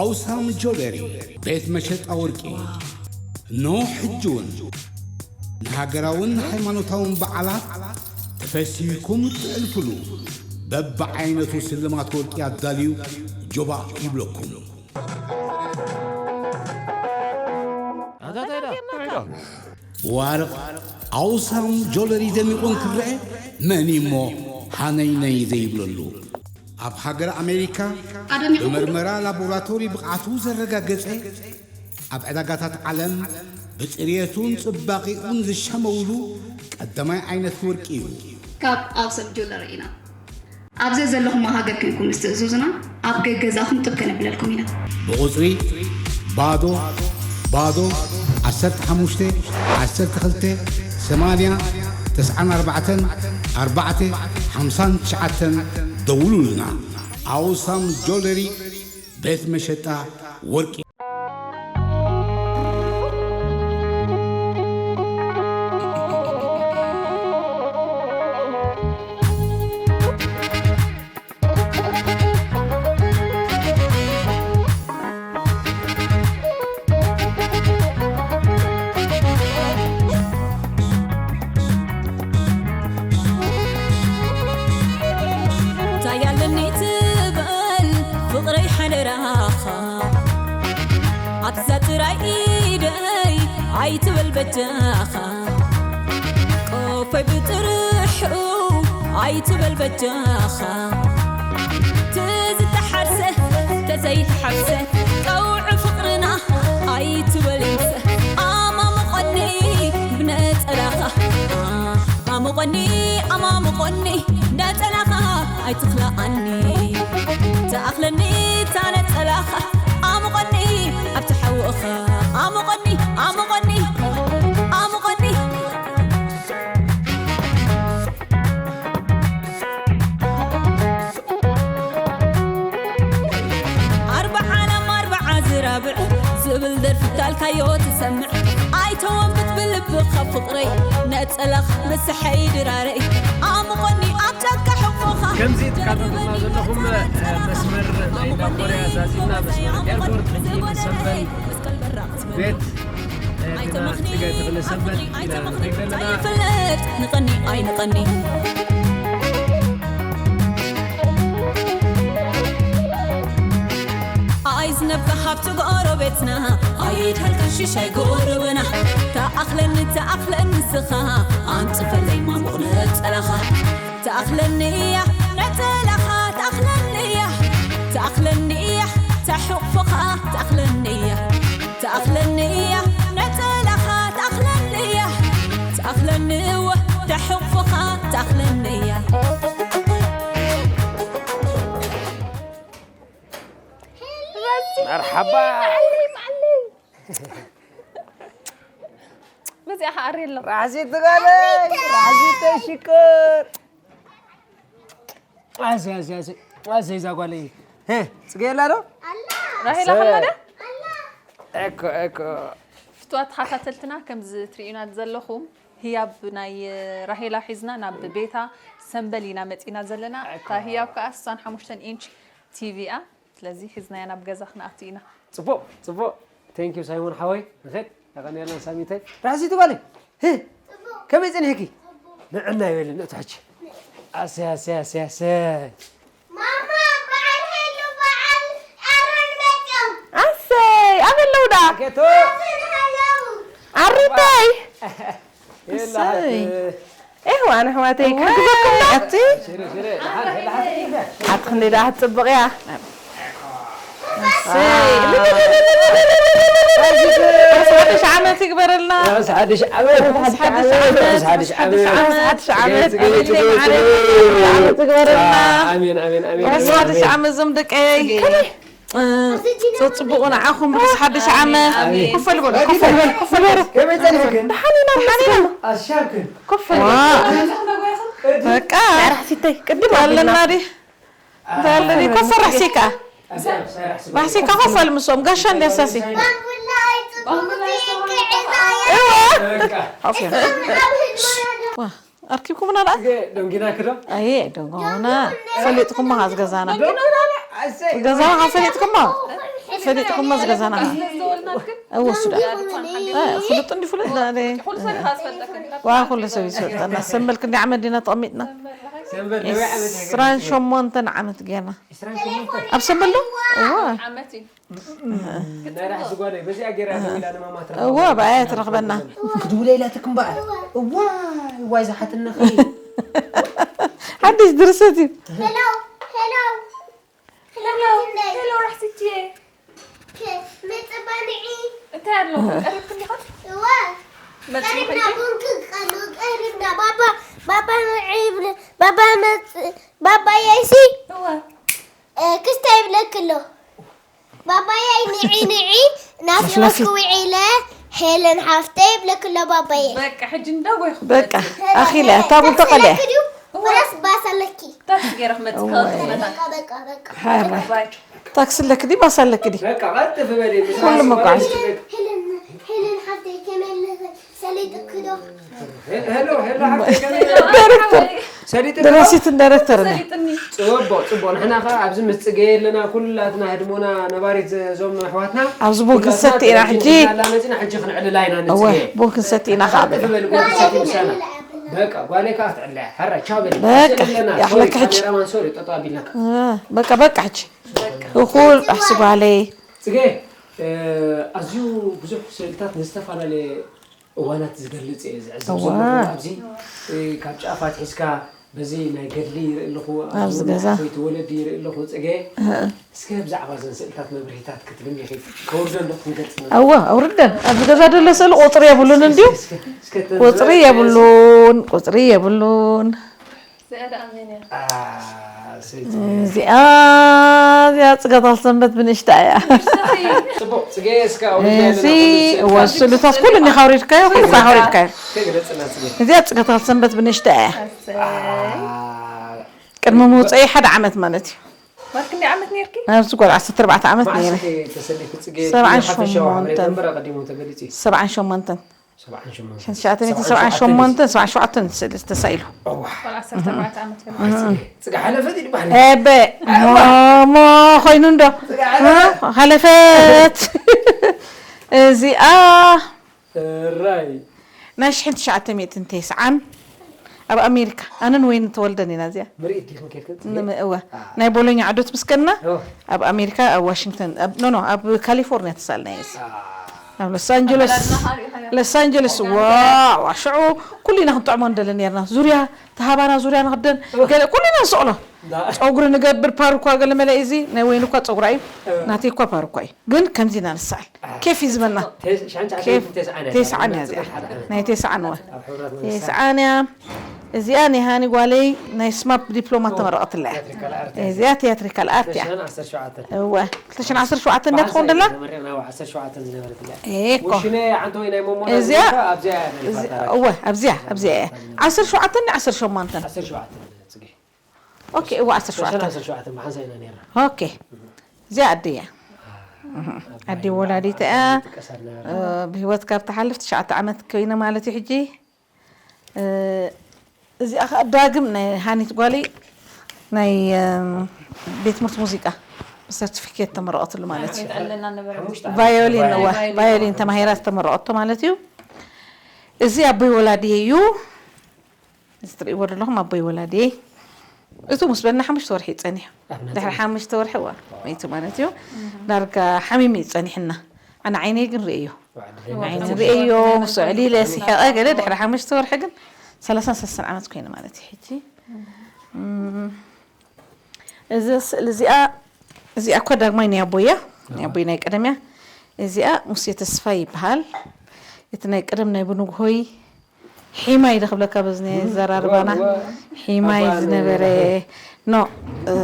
ኣውሳም ጆለሪ ቤት መሸጣ ወርቂ። እነሆ ሕጂ እውን ንሃገራውን ሃይማኖታውን በዓላት ተፈሲህኩም እትሕልፉሉ በብዓይነቱ ስልማት ወርቂ ኣዳልዩ ጆባእ ይብለኩም። ብዋርቕ ኣውሳም ጆለሪ ደሚቑ እንክረአ መን እሞ ሃነይነይ ዘይብለሉ? ኣብ ሃገር ኣሜሪካ ኣደሚቑ ብመርመራ ላቦራቶሪ ብቕዓቱ ዘረጋገጸ፣ ኣብ ዕዳጋታት ዓለም ብጽርየቱን ጽባቐኡን ዝሻመውሉ ቀዳማይ ዓይነት ወርቂ እዩ። ካብ ኣውሳም ጆለሪ ኢና። ኣብ ዘዘለኹሞ ሃገር ኮይንኩም ምስ ትእዝዙና፣ ኣብ ገገዛኹም ጥብ ከነብለልኩም ኢና። ብቑጽሪ ባዶ ባዶ ዓሰርተ ሓሙሽተ ዓሰርተ ክልተ ሰማንያ ተስዓን ኣርባዕተን ኣርባዕተ ሓምሳን ትሽዓተን ደውሉልና። ኣውሳም ጆለሪ ቤት መሸጣ ወርቂ። እንታይ ኣለኒ ትበል ፍቕረይ ሓደራኻ፣ ኣብዛ ጥራይ ኢደይ ኣይትበል በጃኻ። ቆፎይ ብጥርሑ ኣይትበል በጃኻ። ትዝተሓርሰ ተዘይተሓርሰ ቀውዒ ፍቕርና ኣይትበል ይምሰ። ኣማሙቐኒ ብነጸላኻ፣ ኣሙቐኒ፣ ኣማሙቐኒ ነጸላኻ ኣይትኽልኣኒ። ተኣኽለኒ እታ ነጸላኻ፣ ኣሙቐኒ ኣብቲ ሓውእኻ፣ ኣሙቐኒ፣ ኣሙቐኒ፣ ኣሙቐኒ። ኣርብዓ ዓለም ኣርብዓ ዝራብዕ ዝብል ደርፊ ታልካዮ ትሰምዕ። ኣይተወንብት ብልብኻ ፍቕረይ፣ ነጸላኽ ምስሐይ ድራረይ። ኣሙቐኒ ኣብ ጫካ ሕቑፎኻ። ከምዚ ትከታተሉና ዘለኹም፣ እ፣ መስመር ናይ ናፖርያ ዛዚምና፣ መስመር ኤርፖርት፣ ሕጂ ንሰንበል ቤት፣ እ፣ ዲና ጽገ ተኽለ ሰንበት ኢና ንኸይድ ዘለና። ኣይፈልጥ ንቐኒ ኣይንቐኒ። ኣይዝነብካ ሃብቲ ጎረቤትና፣ ኣይድሃልካ ሽሻይ ጎረበና። ተኣኽለኒ፣ ተኣኽለኒ ንስኻ፣ ኣንጽፈለይ ማሙቕ ነጸላኻ። ተኣኽለኒ እያ ነጸላኻ፣ ተኣኽለኒ እያ፣ ተኣኽለኒ እያ ተሕቑፍኻ፣ ተኣኽለኒ እያ፣ ተኣኽለኒ እያ ነጸላኻ፣ ተኣኽለኒ እያ፣ ተኣኽለኒ እወ ተሕቑፍኻ፣ ተኣኽለኒ እያ። መርሓባ። በዚኣ ከኣ ኣሪ ኣሎ። ራሕሲ ትጋለይ፣ ራሕሲ ተሽክር። ኣሰይ፣ ኣሰይ፣ ኣሰይ፣ ኣሰይ፣ እዛ ጓለይ። ሄ፣ ጽጌ የላ ዶ? ራሄላ ኣላ። ከማዳ? ኤኮ፣ ኤኮ። ፍቱዋት ተኸታተልትና፣ ከምዚ ትርእዩና ዘለኹም፣ ህያብ ናይ ራሄላ ሒዝና ናብ ቤታ ሰምበል ኢና መጺና ዘለና። ኤኮ። እታ ህያብ ከኣ ስሳን ሓሙሽተን ኢንች ቲቪ እያ። ስለዚ ሒዝናያ ናብ ገዛ ክንኣቱ ኢና። ጽቡቕ፣ ጽቡቕ። ቴንክ ዩ ሳይሞን ሓወይ። ንኸድ። የቐንየልና ሳሚተይ። ራሕሲቲ ጓለይ። ህ! ከመይ ጸኒሕኪ? ንዕና ይበልን እቱ ሕጂ። ኣሰይ፣ ኣሰይ፣ ኣሰይ፣ ኣሰይ። ማማ፣ በዓል ሄሉ፣ በዓል ኣሮን መጽኦም። ኣሰይ፣ ኣበይ ኣለዉ ደኣ? ኣኬቶ። ኣብን ሃለው። ኣሪተይ። የላ እሰይ። ሃብቲ። ኤህ፣ ዋን ኣሕዋተይ፣ እወ። ክሕግዘኩም ዶ? ኣቲ? ሽረ፣ ሽረ፣ ደሓን፣ ደሓን። ኣቲ ክንደይ ደኣ ክትጽብቕ እያ። እሰይ። ርሑስ ሓድሽ ዓመት ይግበረልና። ርሑስ ሓድሽ ዓመት። ርሑስ ሓድሽ ዓመት። ርሑስ ሓድሽ ዓመት። ርሑስ ሓድሽ ዓመት። ጽጌ፣ ጽጌ፣ ጽጌ፣ ጽጌ። ዓመት ይግበረልና። ኣሜን፣ ኣሜን፣ ኣሜን፣ ርሑስ ኣሜን፣ ሓድሽ ኣሜን። ዓመት ዞም ደቀይ። ጽጌ። ከመይ? እ፣ ጽ-፣ ጽቡቕ ንዓኹም ርሑስ ሓድሽ ዓመት። ኣሜን። ኮፍ በሉ፣ ኮፍ በሉ፣ ኮፍ በሉ። ከመይ ጸኒሕክን? ደሓን ኢና፣ ደሓን ኢና። ኣሻብክን? ኮፍ በሉ። ዋ። በቃ። ራሕሲተይ፣ ቅድም ኣለና ኣቢልና። ዲ? እንታይ ኣለኒ? ኮፍ በል ራሕሲካ። ራሕሲካ ኮፍ በል ምስኦም። ጋሻ እንድያ ሳሲ። እዋ። በቃ። ኮፍ በል። ዋ። ኣርኪብኩምና ደኣ? ጽጌ፣ ደንጊናኪ ዶ? ኣየ፣ ደንጎና። ፈሊጥኩሞ ኻስ ገዛና። ደንጊናና፣ ኣሰይ። ገዛና ኻስ ፈሊጥኩሞ? ፈሊጥኹሞ ዝገዛና። እወ፣ ሱዳ። ፍሉጥ እንዲ ፍሉጥ ዳ። ዋ፣ ኩሉ ሰብ ይፈልጠና። ሰንበል ክንዲ ዓመት ዲና ተቐሚጥና? ሰንበል ነዊሕ ዓመት ይገብር። ዕስራን ሸሞንተን ዓመት ጌርና። ዕስራን ሸሞንተን? ኣብ ሰንበል ዶ? እወ። ዓመት እዩ። ናይ ራሕሲ ጓለይ፣ በዚኣ ጌራ ደዊላ ንማማ ትረኽባ። እወ፣ ብኣያ ትረኽበና። ክድውለ ኢላትክ እምበኣር። እዋይ፣ እዋይ፣ ዝሓትነኺ። ሓድሽ ድርሰት እዩ። ሄሎ፣ ሄሎ። ሄሎ፣ ሄሎ፣ ራሕስቼ። ከ-፣ መጸባንዒ። እንታይ ኣሎ? ቀሪብኩም ዲኹም? እወ። መጽ-፣ ቀሪብና፣ ቡን ክንቀሉ ቀሪብና። ባባ፣ ባባ ንዒ ይብል-፣ ባባ መጽ-፣ ባባየይሲ፣ እወ። እ፣ ክስታይ ይብለኪ ኣሎ። ባባየይ፣ ንዒ፣ ንዒ፣ ናፍቆትኪ ውዒለ፣ ሄለን ሓፍተይ ይብለኪ ኣሎ ባባየይ። በቃ፣ ሕጂ እንዳጎይኹ በቃ፣ ክመጽእ። ኣኺለ፣ እታ ቡን ተቐልያ። ታክሲ ኣለኪ ድዩ? ወላስ ባስ ኣለኪ? ታክሲ ገይረ ክመጽእ፣ እዋይ። ካልኦት መታን። በቃ፣ በቃ፣ በቃ። ሓራ። ባይ። ታክሲ ኣለኪ ድዩ፣ ባስ ኣለኪ ድዩ? በቃ፣ ቀልጥፍ በሊ። ኩሉ መጓዓዝያ። ሄለን፣ ሄለን ሓፍተይ፣ ከመይ ኣለኺ? ሰሊጥኪ ዶ? ሄሎ፣ ሄሎ፣ ሓፍተይ፣ ከመይ ኣለኺ? ዳይሬክተር፣ ሰሊጥኪ ዶ? ደራሲትን ዳይሬክተርን እያ። ሰሊጥኒ። ጽቡቕ፣ ጽቡቕ። ንሕና ኸኣ ኣብዚ ምስ ጽጌ ኣለና፣ ኩላትና ህድሞና ነባሪት እዞም ኣሕዋትና። ኣብዚ ቡን ኩላትና ክንሰቲ ኢና ቴሌቪዥን ሕጂ። ሒዝና ኣላ መጺና፣ ሕጂ ክንዕልላ ኢና እወ፣ ንጽጌ። ቡን ክንሰቲ ኢና ኸዓ ቀልጥፍ በሊ። በሊ፣ ቡን ክንሰቲ ምሳና። በቃ፣ ጓለይ ከኣ ክትዕልያ። ሕራይ፣ ቻው በሊ። በቃ፣ ሰሊጥና፣ ያኽለኪ ሶሪ፣ ሕጂ። ካሜራማን፣ ሶሪ፣ ጠጠው ኣቢልናካ። እ፣ በቃ፣ በቃ፣ ሕጂ። በቃ። እኹል፣ ኣሕሲ ጓለይ። ጽጌ፣ እ፣ ኣዝዩ ብዙሕ ስእልታት ንዝተፈላለየ እዋናት ዝገልጽ እየ ዝዕዘብ እዋ። ዘለኹ። ኣብዚ፣ እ፣ ካብ ጫፍ ኣትሒዝካ በዚ ናይ ገድሊ ይርኢ ኣለኹ፣ ኣብዚ ኣብዚ ገዛ። ሰይቲ ወለዲ ይርኢ ኣለኹ። ጽጌ፣ እህ። እስከ ብዛዕባ እዘን ስእልታት መብርሂታት ክትብኒ ኢኺ። ከውርደን ዶ ክንገልጽ? እዋ፣ ኣውርደን። ኣብዚ ገዛ ደሎ ስእሊ ቁጽሪ የብሉን እንድዩ። እስከ፣ እስከ፣ እስከ ቁጽሪ ተዘ-፣ የብሉን፣ ቁጽሪ የብሉን። እዚኣ ደኣ መን እያ? አ፣ ሰይቲ። እዚኣ፣ እዚኣ ጽገታል ሰንበት ብንእሽታ እያ። ጽቡቕ፣ ጽጌ፣ እስከ ኣውርድ እዚ፣ ኣለና፣ ኩሉ እወ፣ ስእልታት። ስእልታት ኩሉ እኒኻ ኣውሪድካዮ፣ ኩሉ እኮ ኣውሪድካዮ። እስከ ግለጽና፣ ጽጌ። እዚኣ ጽገታል ሰንበት ብንእሽታ እያ። እሰይ። አ፣ ቅድሚ ምውፀኢ ሓደ ዓመት ማለት እዩ። ማለት ክንደይ ዓመት ነይርኪ? ኣብዚ ጓል ዓሰርተ ኣርባዕተ ዓመት መዓስ ነይረ። ኢኺ ተሰሊኺ፣ ጽጌ? ሰብዓን ሓፈሻዊ ሓበሬታ ሸሞንተን። እምበር ኣቐዲሙ ተገሊጹ እዩ። ሰብዓን ሸሞንተን። ሰብዓን ሸሞንተን። ሸን ትሽዓተ ሚእቲ ሰብዓን ሸሞንተን፣ ሰብዓን ሸውዓተን ተሳኢሉ። እዋ። ጓል ዓሰርተ ኣርባዕተ ዓመት ገለ። ኣይ፣ ጽጌ፣ ጽጌ ሓለፈት እዩ ዝበሃል። እበ፣ ሞ፣ ሞ ኮይኑ እንዶ? ጽጌ ሓለፈት። እ፣ ሓለፈት። እዚኣ እራይ። ናይ ሽሕን ትሽዓተ ሚእትን ተስዓን ኣብ ኣሜሪካ፣ ኣነን ወይን ተወልደን ኢና እዚኣ። ምርኢት ዲኹም ኬድኩም? ን-፣ እወ። አ። ናይ ቦሎኛ ዓዶት ምስ ከድና፣ ኦ። ኣብ ኣሜሪካ፣ ኣብ ዋሽንግተን፣ ኣብ፣ ኖ፣ ኖ፣ ኣብ ካሊፎርኒያ ተሳልናዮ እዚ። አ። ኣብ ሎስ ኣንጀለስ፣ ኣከዳድናኻ ሪኢኻዮ? ሎስ ኣንጀለስ፣ ኦርጋን ዋው፣ ሽዑ ኩሉ ኢና ክንጥዕሞ ንደሊ ነርና። ዙርያ ተሃባና፣ ዙርያ ንኽደን፣ ኦ። ገለ ኩሉ ኢና ንስቕሎ። ዳ። ጨጉሪ ንገብር፣ ፓርኳ ገለ መለ እዚ፣ ናይ ወይን እኳ ጸጉራ እዩ፣ ኦ። ናተይ እኳ ፓርኳ እዩ። ግን ከምዚ ኢና ንስኣል። አ። ኬፍ እዩ ዝበና። ቴስ-፣ ሻንጫ ኬፍ፣ ቴስዓን እያ። ቴስዓን እያ እዚኣ። ሓደ ዓመት። ናይ ቴስዓን እዋ። ኣብ ሕብራት መንግስታት። ቴስዓን እያ። እዚኣ ናይ ሃኒ ጓለይ ናይ ስማፕ ዲፕሎማ ኦ፣ ተመረቐትላ እያ። ቲያትሪካል ኣርት እያ። እዚኣ ቲያትሪካል ኣርት እያ። ክልተ ሽሕን ዓሰርተ ሸውዓተን። እወ፣ ክልተ ሽሕን ዓሰርተ ሸውዓተን እንዳ ትኸውን ደላ? መጀመርያ ናይ ዓሰርተ ሸውዓተ ዝነበረት እያ። ኤኮ። ውሽነ ዓንተወይ ናይ ሞሞና እዚኣ፣ ዝነበረ ኣብዚኣ እያ እዚ፣ ነይራ። እወ፣ ኣብዚኣ፣ ኣብዚኣ እያ። ዓሰርተ ሸውዓተ ዓሰርተ ሸሞንተ። ዓሰርተ ሸውዓተ ጽጌ። ኦኬ፣ እወ፣ ዓሰርተ ሸውዓተ። ዓሰርተ ሸውዓተ ብሓንሳእ ኢና ነይርና። ኦኬ። እዚኣ ኣደይ እያ። ኣደይ ወላዲት እያ። ትጥቀሳ ነበረ። እ፣ ብህይወት ካብ ትሓልፍ ትሽዓተ ዓመት ኮይነ ማለት እዩ ሕጂ። እ፣ እዚኣ ኸኣ ዳግም ናይ ሃኒት ጓለይ ናይ፣ እ፣ ቤት ትምህርቲ ሙዚቃ ብሰርቲፊኬት ተመረቐትሉ ማለት እዩ። ሓሙሽተ ዓመት። ቫዮሊን፣ እዋ፣ ቫዮሊን። ቫዮሊን ተማሂራ ዝተመረቐቶ ማለት እዩ። እዚ ኣቦይ ወላዲየ እዩ። እዚ ትርእይዎ ዘለኹም ኣቦይ ወላዲየይ። እቱ ምስ በልና ሓሙሽተ ወርሒ እዩ ጸኒሑ። ኣብ ናጽነት። ድሕሪ ሓሙሽተ ወርሒ፣ እዋ፣ መይቱ ማለት እዩ። እህ። ዳርጋ ሓሚሙ እዩ ጸኒሕና። ኣነ ዓይነይ ግን ርእዮ። ዋዕድለይ። ዓይኒ ርእዮ፣ ምስ ውዕሊ ኢለ ስሒቐ ገለ ድሕሪ ሓሙሽተ ወርሒ ግን ሰላሳን ሰለስተን ዓመት ኮይኑ ማለት እዩ ሕጂ። እም፣ እዚ ስእሊ እዚኣ፣ እዚኣ እኮ ዳግማይ ናይ ኣቦያ፣ ናይ ኣቦይ ናይ ቀደምያ። እዚኣ ሙሴ ተስፋይ ይበሃል። እቲ ናይ ቀደም ናይ ብንግሆይ ሒማይ ዶ ክብለካ በዚ ናይ እም፣ ዘራርባና? እወ፣ እወ። ሒማይ ኣባ ዝነበረ፣ ነ-፣ ኖ፣ እ፣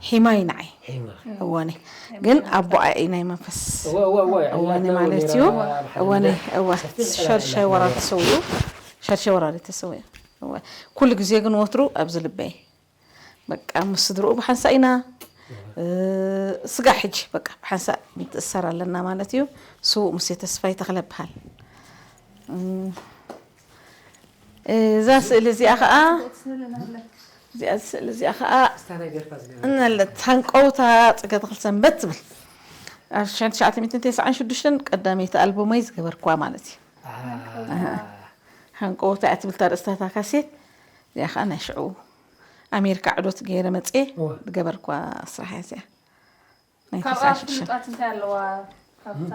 ሒማይ ንዓይ። ሒማ። እወ፣ ነ-፣ ግን ኣቦኣ እዩ ናይ መንፈስ። እወ፣ እወ፣ እወ። እወ፣ ነ-፣ ማለት እዩ። እወ፣ ነ-፣ እወ። ሰፊሕ ሸርሻይ ወራር ተሰዊኡ። ሸርሻይ ወራር ተሰዊኡ። እወ። ኩሉ ግዜ ግን ወትሩ ኣብዚ ልበይ። በቃ ምስ ስድርኡ ብሓንሳእ ኢና። እ፣ ስጋዕ ሕጂ በቃ ብሓንሳእ ንትእሰር ኣለና ማለት እዩ። ስዉእ ሙሴ ተስፋይ ተኽለ ይበሃል። እም፣ እዛ ስእሊ እዚኣ ኸኣ፣ እዚኣ ስእሊ እዚኣ ኸኣ እነለት ሃንቀውታ ጽገ ተኽልሰንበት ትብል። ኣብ ሽሕን ትሽዓተ ሚእትን ተስዓን ሽዱሽተን ቀዳመይቲ ኣልቡመይ ዝገበርኳ ማለት እዩ። ኣሃ። ሃንቀውታ እያ ትብል እታ ርእስታታ ካሴት። እዚኣ ከዓ ናይ ሽዑ ኣሜሪካ ዕዶት ገይረ መፅየ እወ። ዝገበርኳ ስራሕ እያ እዚኣ። ናይ ካብኣ ተስዓን ሽዱሽተን። ፍሉጣት እንታይ ኣለዋ? ካብታ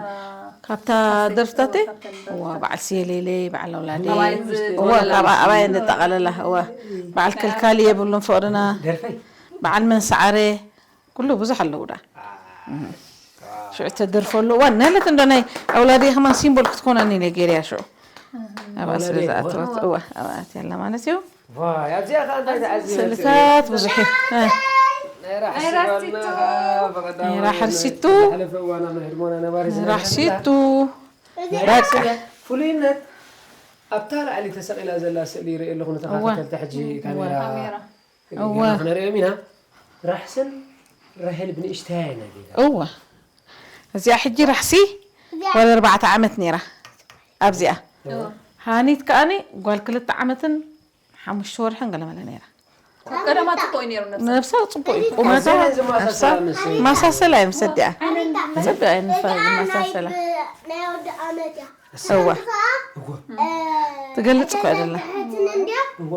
ካብታ ካሴት ደርፍታተይ? እወ፣ ካብተን እዋ፣ ደርፍታት። በዓል ስየሌሌ፣ በዓል ኣውላዴ። ኣባይ ዝ-፣ እወ፣ ወለላ። ካብኣ ኣባይ እንጠቓለላ። እወ። በዓል ከልካሊ የብሉን ፍቕርና። ደርፈይ? በዓል መንሰዓረ። ኩሉ ብዙሕ ኣለዉ ዳ። ሽዑ ተደርፈሉ እዋን ናለት እንዶ ናይ ኣውላዴ ከማን ሲምቦል ክትኮነኒ ኢለ ገይረያ ሽዑ። ኣብኣ ስለ ኣውላዴ ዝኣተወት፣ እዋ። እዋ፣ ኣብኣ ኣትያ ኣላ ማለት እዩ። ዋ፣ ኣብዚኣ ከኣ እንታይ ትዓዝብ? ስእልታት ብዙሕ እዩ። እ። ናይ ራሕሲ ናይ ራሕሲቱ። ዋና ብቐዳማይ ናይ ራሕሲቱ። ዝሓለፈ እዋን ኣብ ናይ ህድሞና ነባሪ ናይ ዝነበረ ራሕሲቱ። ናይ በቃ። ራሕሲ ፍሉይነት ኣብታ ላዕሊ ተሰቒላ ዘላ ስእሊ ይርኢ ኣለኹ፣ እዋ። ንተኸታተልቲ ሕጂ እዋ። ካሜራ ካሜራ። እወ። ገና ክነርእዮም ኢና። ራሕስን ራሄል ብንእሽተያ ኢና ጌጋ። እወ። እዚኣ ሕጂ ራሕሲ እዚኣ ጓል ኣርባዕተ ዓመት ነይራ። ኣብዚኣ። እወ። ሃኒት ከኣኒ ጓል ክልተ ዓመትን ሓሙሽተ ወርሕን ገለመለ ነይራ። ቀደማ ጽቡቕ እዩ ነይሩ ነብሳ። ነብሳ ጽቡቕ እዩ። ቁመታ ኣዝየን ዝመሳሰላ ነብሳ ምስል። ማሳሰላ እዮም ሰዲኣ። ኣሜሪካ። ጽቡቕ እዮም ንፋ-፣ ናይ፣ ዝመሳሰላ። ናይ ወዲ ኣመት እያ። እወ። ከኣ፣ እወ። እ፣ ትገልጽ እኮ እያ ዘላ። ሕትን እንድያ። እወ።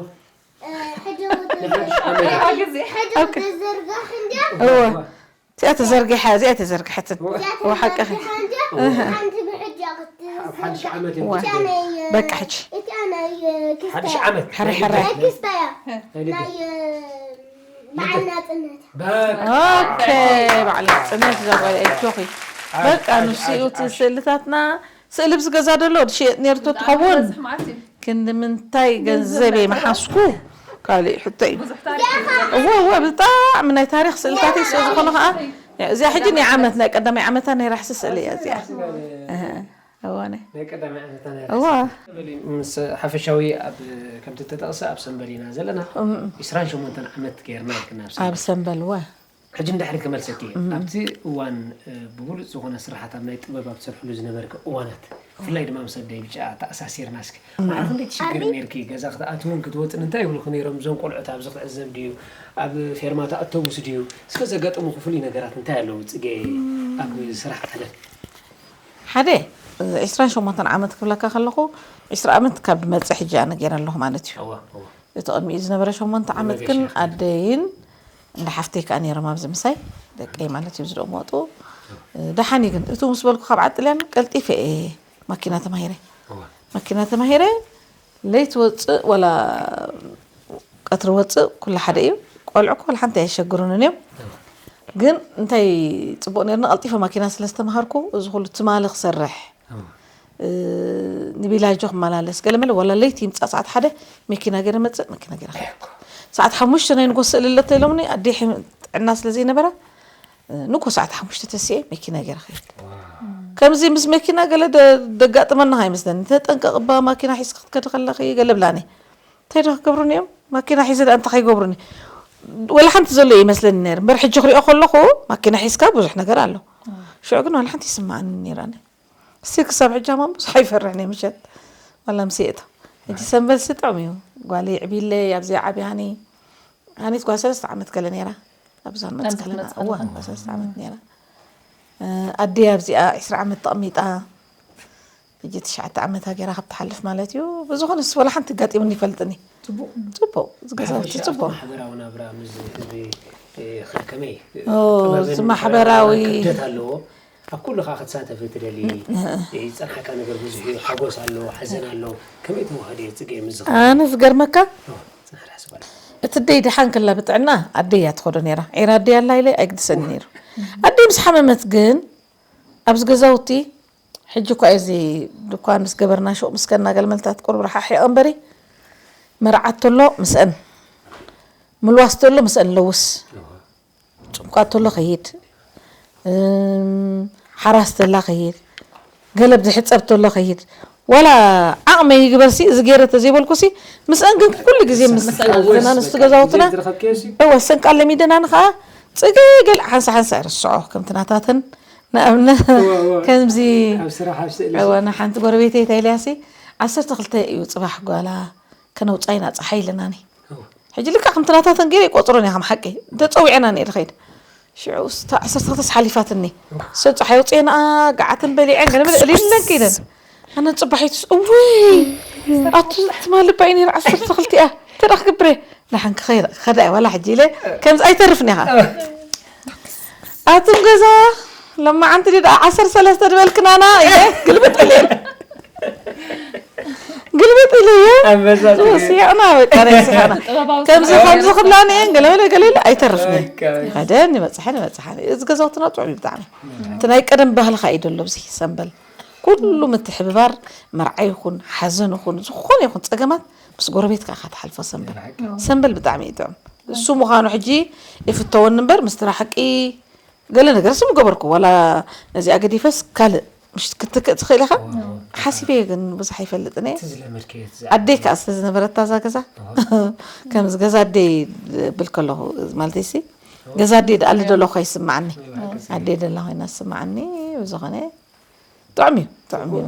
ሕጂ ናይ ሓድሽ ዓመት። ኣብ ግዜ። ሕጂ ኣብ ክ-፣ ክትዝርጋሕ እንድያ። እወ። እዚኣ ተዘርጊሓ፣ እዚኣ ተዘርግሐትን። እዚኣ እወ፣ ሓቅኺ። ተዘርጊሓ እንድያ። እወ። ሓንቲ ብሕጂ ክትዝርጋሕ። ኣብ ሓድሽ ዓመት እዮም እዋ። እቲኣ ናይ፣ በቃ ሕጂ። እቲኣ ናይ ክስታይ። ሓድሽ ዓመት። ሕረ፣ ናይ ሕረ። ልደት። ናይ ክስታይ እያ። ናይ ልደት። ናይ፣ በዓል ናጽነት። በቃ። ኦኬ፣ በዓል ናጽነት ዘጓል ኣጆኺ። ሓድሽ፣ በቃ ሓድሽ፣ ንሱ እዩ ሓድሽ፣ እቲ ሓድሽ። ስእልታትና ስእሊ ብዚ ገዛ ደሎ ድሽየጥ ነይርቶ ትኸውን። ክንዲ ምንታይ ገንዘብ እየ መሓስኩ? ካልእ ሕቶ እዩ። እወ፣ እወ፣ ብጣዕሚ ናይ ታሪኽ ስእልታት እዩ። ስለ ዝኾነ ኸዓ እዚኣ ሕጂ ናይ ዓመት፣ ናይ ቀዳማይ ዓመታ ናይ ራሕሲ ስእሊ እያ እዚኣ። እህ፣ እወ፣ ናይ ናይ ቀዳማይ ዓመታ ናይ እወ። ራሕሲ። ምስ ሓፈሻዊ ኣብ፣ ከምቲ ተጠቕሰ ኣብ ሰንበል ኢና ዘለና። እም። ዒስራን ሸሞንተን ዓመት ገይርና ኢልክና ኣብ ኣብ ሰንበል። ሰንበል፣ እወ። ሕጂ ንድሕሪት ክመልሰኪ እየ። እም። ኣብቲ እዋን፣ እ፣ ብብሉጽ ዝኾነ ስራሓት ኣብ ናይ ጥበብ ኣብ ትሰርሕሉ ዝነበርኪ እዋናት፣ ብፍላይ ድማ ምስ ኣደይ ብጫ ተኣሳሲርና እስኪ። እም። መዓት ክንደይ ትሽገሪ ኣሪ? ነይርኪ? ገዛ ክትኣትውን ክትወጽን እንታይ ይብሉኺ ነይሮም? እዞም ቆልዑት ኣብዚ ክትዕዘብ ድዩ? ኣብ ፌርማታ ኣውቶቡስ ድዩ? እስከ ዘጋጠሙኺ ፍሉይ ነገራት እንታይ ኣለዉ ጽጌ እም። ኣብ ስራሕ ዓለም? ሓደ፣ ዒስራን ሸሞንተን ዓመት ክብለካ ከለኹ፣ ዒስራ ዓመት ካብ ድመጽእ ሕጂ ኣነ ገይረ ኣለኹ ማለት እዩ። እዋ፣ እዋ። እቲ ቅድሚኡ ዝነበረ ሸሞንተ ዓመት ግን መገሻ። ኣደይን እንዳ ሓፍተይ ከኣ ነይሮም ኣብዚ ምሳይ፣ ደቀይ ማለት እዩ፣ ዝደሞ ወጡ። ደሓን እዩ ግን፣ እቱ ምስ በልኩ ካብ ዓጥልያን ቀልጢፈ እየ ማኪና ተማሂረ። እዋ። ማኪና ተማሂረ፣ ለይቲ ወፅእ ወላ ቀትሪ ወፅእ ኩሉ ሓደ እዩ። ቆልዑ እኮ ወላ ሓንቲ ኣየሸግሩንን እዮም። እዋ። ግን እንታይ ፅቡቕ ነይርና፣ ቀልጢፈ ማኪና ስለ ዝተምሃርኩ፣ እዚ ኩሉ ትማሊ ክሰርሕ፣ እዋ። እ፣ ንቢላጆ ክመላለስ፣ ገለመለ ዋላ ለይቲ ይምጻእ፣ ሰዓት ሓደ መኪና ገይረ መጽእ፣ መኪና ገይረ ኸይድ። ሰዓት ሓሙሽተ ናይ ንጎ ስእሊ ኣለቶ ኢሎምኒ፣ ኣዴ ሕም-፣ ጥዕና ስለ ዘይነበራ፣ እ፣ ንጎ ሰዓት ሓሙሽተ ተሲኤ መኪና ገይረ ኸይድ። ዋው። ከምዚ ምስ መኪና ገለ ደ-፣ ደጋጥመና ኣይመስለኒ። ተጠንቀቕ እባ፣ ማኪና ሒዝኪ ክትከዲ ከለኺ ገለ ብላኒ። እንታይ ዶ ክገብሩኒ እዮም? ማኪና ሒዘ ደኣ እንታይ ከይገብሩኒ? ወላ ሓንቲ ዘሎ ይመስለኒ ነይሩ። እምበር ሕጂ ክሪኦ ከለኹ ማኪና ሒዝካ ብዙሕ ነገር ኣሎ። ሽዑ ግን ወላ ሓንቲ ይስምዓኒ ነይራኒ። እስቲ ክሳብ ሕጂ ኣማን ብዙሕ ኣይፈርሕን እየ ምሸት። ዋላ ምስ የእቶ። ሕጂ ሰንበል ስጥዑም እዩ። ጓለይ ዕብይለይ፣ ኣብዚኣ ዓብያ ሃኒ። ሃኒት ጓል ሰለስተ ዓመት ገለ ነይራ። ኣብዛ ንመጽእ ኣብዛ ከለና፣ ትመጽእ እዋ፣ ከለኹም። ጓል ሰለስተ ዓመት ነይራ። እ፣ ኣደይ ኣብዚኣ ዒስራ ዓመት ተቐሚጣ። ሕጂ ትሽዓተ ዓመታ ገይራ ካብ ትሓልፍ ማለት እዩ። ብዝኾነ ንስ ወላ ሓንቲ ኣጋጢሙኒ ይፈልጥን እዩ። ጽቡቕ። ጽቡቕ፣ እዚ ገዛውቲ ሓፈሻ ጽቡቕ። ኣብቲ ማሕበራዊ ናብራ ምስ ህዝቢ፣ እ፣ ከ-፣ ከመይ? ኦ፣ ጥበብን እዚ ማሕበራዊ ክብደት ኣለዎ። ኣብ ኩሉ ኸኣ ክትሳተፊ ትደሊ፣ እ፣ ዝጸንሓካ ነገር ብዙሕ እዩ። ሓጎስ ኣሎ፣ ሓዘን ኣሎ። ከመይ ተዋህደ ጽጌ ምስ ዝኸ-፣ ኣነ ዝገርመካ፣ ኦ፣ ጽናሕ ርሕሲ ጓል። እቲ ደይ ደሓን ክላ ብጥዕና ኣደይ እያ ትኸዶ ነይራ። ዒራ ኣደይ ኣላ ኢለ ኣይግድሰኒ ነይሩ። ኣደይ ምስ ሓመመት ግን ኣብዚ ገዛውቲ ሕጂ እኳ እዚ ድኳን ምስ ገበርና ሹቕ ምስ ከና ገለመልታት ቁሩብ ረሓሒቐ እምበሪ፣ መርዓት ተሎ ምስአን፣ ምልዋስ ተሎ ምስአን ለውስ፣ እዋ። ጭንቋት ተሎ ኸይድ፣ እም፣ ሓራስ ተላ ኸይድ፣ ገለብ ዝሕጸብ ተሎ ኸይድ፣ ዋላ ዓቕመይ ይግበርሲ፣ እዚ ገይረ ተዘይበልኩሲ፣ ምስአን ግን ኩሉ ግዜ ምስ ምስአን ደቂ ኣንስትዮ ወይስ ገዛውትና፣ በቃ ግዜ ዝረኸብክዮ ሲ? እወ፣ ሰንቃ ለሚደናኒ ኸኣ፣ ጽገ ገለ ሓንሳ ሓንሳ ይርስዖ፣ ከምቲ ናታተን ንኣብነት እወ፣ እወ። ከምዚ ኣብ ስራሕ፣ ኣብ ስእሊ እወ፣ ንሓንቲ ጎረቤተይ እንታይ ኢለያሲ፣ ዓሰርተ ክልተ እዩ ጽባሕ ጓላ ከነውጻ ኢና ጸሓይ ኢለናኒ። እወ። ሕጂ ልክዕ ከምቲ ናታተን ገይረ ይቆጽሮን እየ ከም ሓቂ። እንተጸዊዐናኒ እየ ዝኸይድ። ሽዑ ስታ ዓሰርተ ክልተ ሓሊፋትኒ። ሰብ ፀሓይ ውፅኤን ኣጋዓትን በሊዐን ገለ መለ እልለን ከይደን። ኣነ ፅባሒቱስ እውይ ኣቱ ትማል ባይ ነይራ ዓሰርተ ክልተ እያ። እንታይ ደኣ ክገብር እየ? ደሓን ክኸይድ- ክኸዳ እየ ዋላ ሕጂ ኢለ ከምዚ ኣይተርፍን እየ ከዓ። ኣቱም ገዛ ለማዓንቲ ድኣ ዓሰርተ ሰለስተ ድበልክናና ኢለ ግልብጥ ኢለ ግልብጥ ኢለየ። ኣንበሳ ትግርኛ። ስሒቕና በቃ ናይ ስሒቕና። ጥበባዊ ከምዚ ስራሕ ከምዚ ገይሩ ክብላኒ እየን ገለ መለ ገለ ኢለ ኣይተርፍን እየ። ኣካባቢ። ኸደን ይበፅሐን ይበፅሓን። እዚ ገዛውትና ጥዑም እዩ ብጣዕሚ። እቲ ናይ ቀደም ባህልኻ እዩ ደሎ ኣብዚ ሰንበል። ኩሉ ምትሕብባር መርዓ ይኹን ሓዘን ይኹን ዝኾነ ይኹን ፀገማት ምስ ጎረቤትካ ኢኻ ትሓልፎ ሰንበል። ሰንበል ብጣዕሚ እዩ ጥዑም። እሱ ምዃኑ ሕጂ ይፍተወኒ እምበር ምስቲ ሓቂ ገለ ነገር ስም ገበርኩ ዋላ ነዚኣ ገዲፈስ ካልእ ምሽ ክትክእ ትኽእል ኢኻ ሓሲበ ግን ብዙሕ ኣይፈልጥን እየ እቲ ዝለመድከዮ እቲ ኣደይ ከዓ ስለ ዝነበረታ እዛ ገዛ ከምዚ ገዛ ኣደይ ብል ከለኹ ማለት ሲ ገዛ ኣደይ ደኣ ኣሎ ደሎ ኮይና ይስማዓኒ ኣደይ ደላ ኮይና ይስማዓኒ ብዝኾነ ጥዑም እዩ ጥዑም እዩ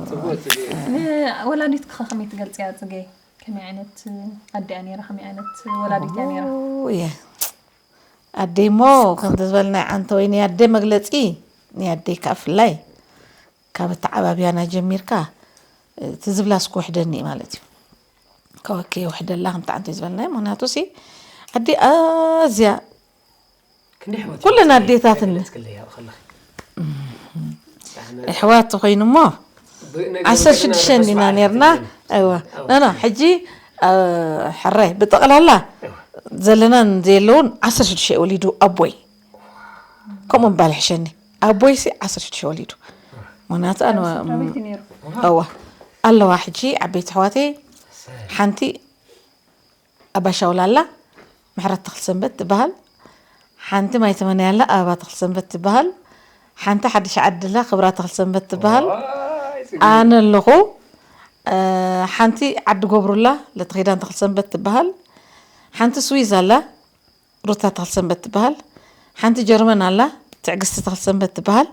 ንወላዲትኪ ከ ከመይ ትገልፅያ ፅገይ ከመይ ዓይነት ኣደ እያ ነይራ ከመይ ዓይነት ወላዲት እያ ነይራ እየ ኣደይ እሞ ከምቲ ዝበል ናይ ዓንተ ወይ ናይ ኣደ መግለፂ ናይ ኣደይ ከዓ ፍላይ ካብ ኣተዓባብያና ጀሚርካ እቲ ዝብላስ ክውሕደኒ እዩ ማለት እዩ ከወከ የውሕደላ ከምቲ ዓንተ ዝበልናዮ ምክንያቱ ሲ ኣደይ ኣዝያ ክንደይ ኣሕዋት ኩለን እዮም ኣዴታትን። ገለጽ ክለይ ኣብ ከለኺ? ኣነ ኣሕዋት ኮይኑ እሞ ብ-፣ ነገር ዓሰርተ ገና ሽዱሽተ ርሑስ ኢና በዓል ነርና ክትብለኒ። እወ ኣዎ። ኖ ኖ ሕጂ አ፣ ሕራይ ብጠቕላላ ዘለናን ዘየለውን ዓሰርተ ሽዱሽተ ወሊዱ ኣቦይ ከምኡ ምባል ይሕሸኒ ኣቦይ ሲ ዓሰርተ ሽዱሽተ ወሊዱ ምክንያቱ ኣነ ስድራቤት እዩ ነይሩ እወ ኣለዋ ሕጂ ዓበይቲ ኣሕዋተይ ሓንቲ ኣባሻውላ ኣላ ምሕረት ተኽልሰንበት ትበሃል ሓንቲ ማይ ተመንያ ኣላ ኣበባ ተኽልሰንበት ትበሃል ሓንቲ ሓድሽ ዓዲ ኣላ ክብራ ተኽልሰንበት ትበሃል ኣነ ኣለኹ እ፣ ሓንቲ ዓዲ ገብሩ ኣላ ለተኺዳን ተኽልሰንበት ትበሃል ሓንቲ ስዊዝ ኣላ ሩታ ተኽልሰንበት ትበሃል ሓንቲ ጀርመን ኣላ ትዕግስቲ ተኽልሰንበት ትበሃል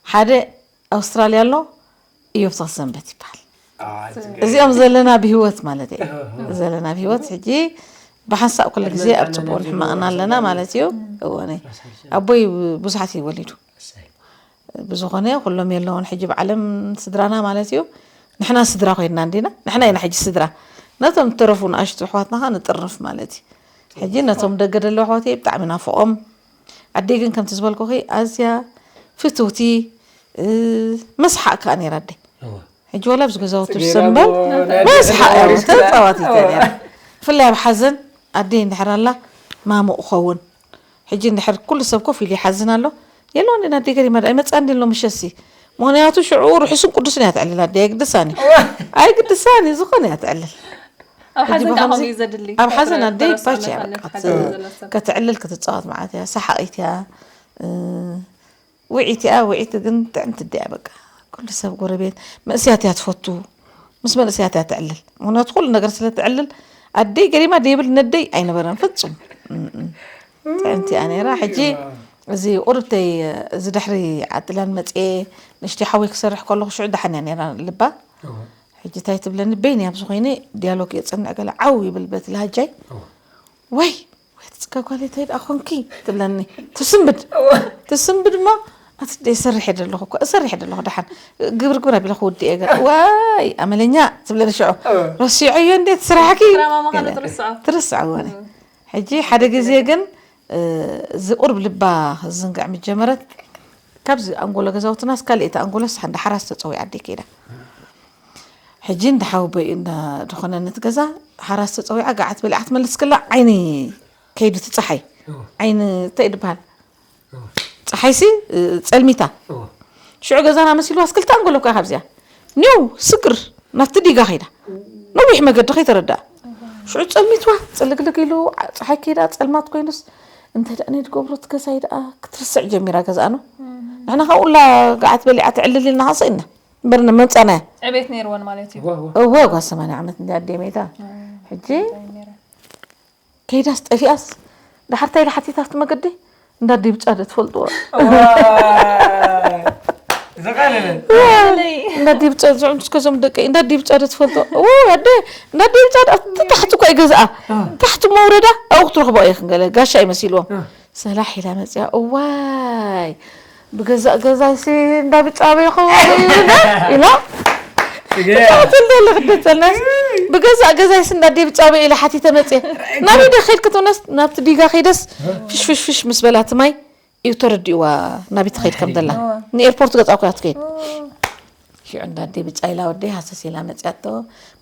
ሓደ ኣውስትራልያ ኣሎ እዮብ ተኽልሰንበት ይበሃል እዚኦም ዘለና ብህይወት ማለት እዩ ዘለና ብህይወት ሕጂ ብሓንሳእ ኩሉ ግዜ ኣብ ፅቡቕን ሕማቕን ኣለና ማለት እዩ እወ ኣቦይ ብዙሓት እዩ ወሊዱ ብዝኾነ ኩሎም የለውን ሕጂ ብዓለም ስድራና ማለት እዩ ንሕና ስድራ ኮይንና እንዲና ንሕና ኢና ሕጂ ስድራ ነቶም ተረፉ ንኣሽቱ ኣሕዋትና ኸ ንጥርንፍ ማለት እዩ ሕጂ ነቶም ደገ ደለዉ ኣሕዋተይ ብጣዕሚ ናፍቖም ኣደይ ግን ከምቲ ዝበልኩኺ ኣዝያ ፍትውቲ መስሓቕ ከዓ ነይራ ኣደይ ሕጂ ዋላ ኣብዚ ገዛውቲ ሰንበል መስሓቕ እያ ተፃዋቲት እያ ነይራ ብፍላይ ኣብ ሓዘን ኣደይ እንድሕር ኣላ ማሙቕ ኸውን ሕጂ እንድሕር ኩሉ ሰብ ኮፍ ኢሉ ይሓዝን ኣሎ የለውን ኢና ኣደይ ገሪማ ዳ ኣይመፃን ዲሎ ምሸሲ ምክንያቱ ሽዑ ርሑስን ቅዱስን እያ ትዕልል ኣደይ ኣይግድሳን እዩ ኣይግድሳን እዩ ዝኾነ እያ ትዕልል ኣብ ሓዘን ሕጂ ከዓ ብኸምዚ- ከምኡ እዩ ዘድሊ ኣብ ሓዘን ኣደይ ተረስዖ ፓች እያ መታን በቃ ሓዘን ዘሎ ሰብ ከተዕልል ክትፃወት ማለት እያ ሰሓቒት እያ እ፣ ውዒት እያ ውዒት ግን ጥዕምቲ እያ በቃ ኩሉ ሰብ ጎረቤት መንእስያት እያ ትፈቱ ምስ መንእስያት እያ ትዕልል ምክንያቱ ኩሉ ነገር ስለ ትዕልል ኣደይ ገሪማ ደይብል ነደይ ኣይነበረን ፍፁም እም፣ እም። ጥዕምቲ እያ ነይራ ሕጂ እዚ ቁርብተይ እዚ ድሕሪ ዓጥላን መፅኤ ንሽቲ ሓወይ ክሰርሕ ከለኹ ሽዑ ደሓን እያ ነይራ ልባ ሕጂ እንታይ ትብለኒ በይኒ ኣብዚ ኮይነ ዲያሎግ የፅንዕ ገለ ዓው ይብል በቲ ላሃጃይ ወይ ወይ ትፅጋ ጓል እንታይ ደኣ ኮንኪ ትብለኒ ትስንብድ ትስንብድ እሞ ኣቲ ደይ ሰርሕ የደ ኣለኹ እኮ እሰርሕ የደ ኣለኹ ደሓን ግብር ግብር ኣቢለ ክውድእ እየ ገለ ዋይ ኣመለኛ ትብለኒ ሽዑ ረሲዐዮ እንዴት ስራሕኪ ድራማ ምዃኑ ትርስዖ ትርስዖ ወነ ሕጂ ሓደ ግዜ ግን እዚ ቁርብ ልባ ዝንጋዕ ምጀመረት ካብዚ ኣንጎሎ ገዛውትናስ ካልእ እቲ ኣንጎሎስ ሓንዳ ሓራስ ተፀዊዓ ኣደይ ከይዳ ሕጂ እንዳ ሓወቦይ እንዳ ዝኾነ ነቲ ገዛ ሓራስ ተፀዊዓ ገዓት በሊዓ ትመልስ ከላ ዓይኒ ከይዱ እቲ ፀሓይ ዓይኒ እንታይ እዩ ዝበሃል ፀሓይሲ ጸልሚታ ሽዑ ገዛና መሲልዋስ ክልተ ኣንጎሎ እኮ ካብዚኣ ኒው ስግር ናብቲ ዲጋ ከይዳ ነዊሕ መገዲ ከይተረድኣ ሽዑ ጸልሚትዋ ጽልግልግ ኢሉ ፀሓይ ከይዳ ጸልማት ኮይኑስ እንተ ደኣ ናይ ትገብሮ እቲ ገዛይ ደኣ ክትርስዕ ጀሚራ ገዛኣ ነው ንሕና ካብ ኡላ ገዓት በሊዓ ትዕልል ኢልና ኸሰ ኢና እምበር መምፃናያ ዕቤት ነይርወን ማለት እዩ እወ ጓል ሰማንያ ዓመት እንዲ ኣዴ ሜታ ሕጂ ከይዳስ ጠፊኣስ ዳሕርታይ ኢላ ሓቲታ ኣብቲ መገዲ እንዳ ዲብጫ ዶ ትፈልጥዎ ዘቃለለ እንዳ ዲብጫ ዝዕምስ ከዞም ደቀይ እንዳ ዲብጫ ዶ ትፈልጦ ው ኣደ እንዳ ዲብጫ ዶ ኣብቲ ታሕቲ እኮ ይገዝኣ ታሕቲ መውረዳ ኣብኡ ክትረኽቦ እየ ክንገለ ጋሻ ይመሲልዎም ሰላሕ ኢላ መፅያ። እዋይ፣ ብገዛእ ገዛይሲ እንዳ ብጫ ኣበይ ክኸውን ኢላ ትብል። ደለ ክደተልናስ ብገዛእ ገዛይሲ እንዳ ኣደ ብጫ ኣበይ ኢላ ሓቲተ መፅየ። ናበይ ደ ከይድ ክትብለስ ናብቲ ዲጋ ከይደስ ፍሽ ፍሽ ፍሽ ምስ በላ እቲ ማይ እዩ ተረዲእዋ ናበይ ትኸይድ ከም ዘላ። ንኤርፖርት ገፃ እኮ እያ ትከይድ። ሽዑ እንዳ ኣደ ብጫ ኢላ ወደይ ሃሰስ ኢላ መፅያቶ።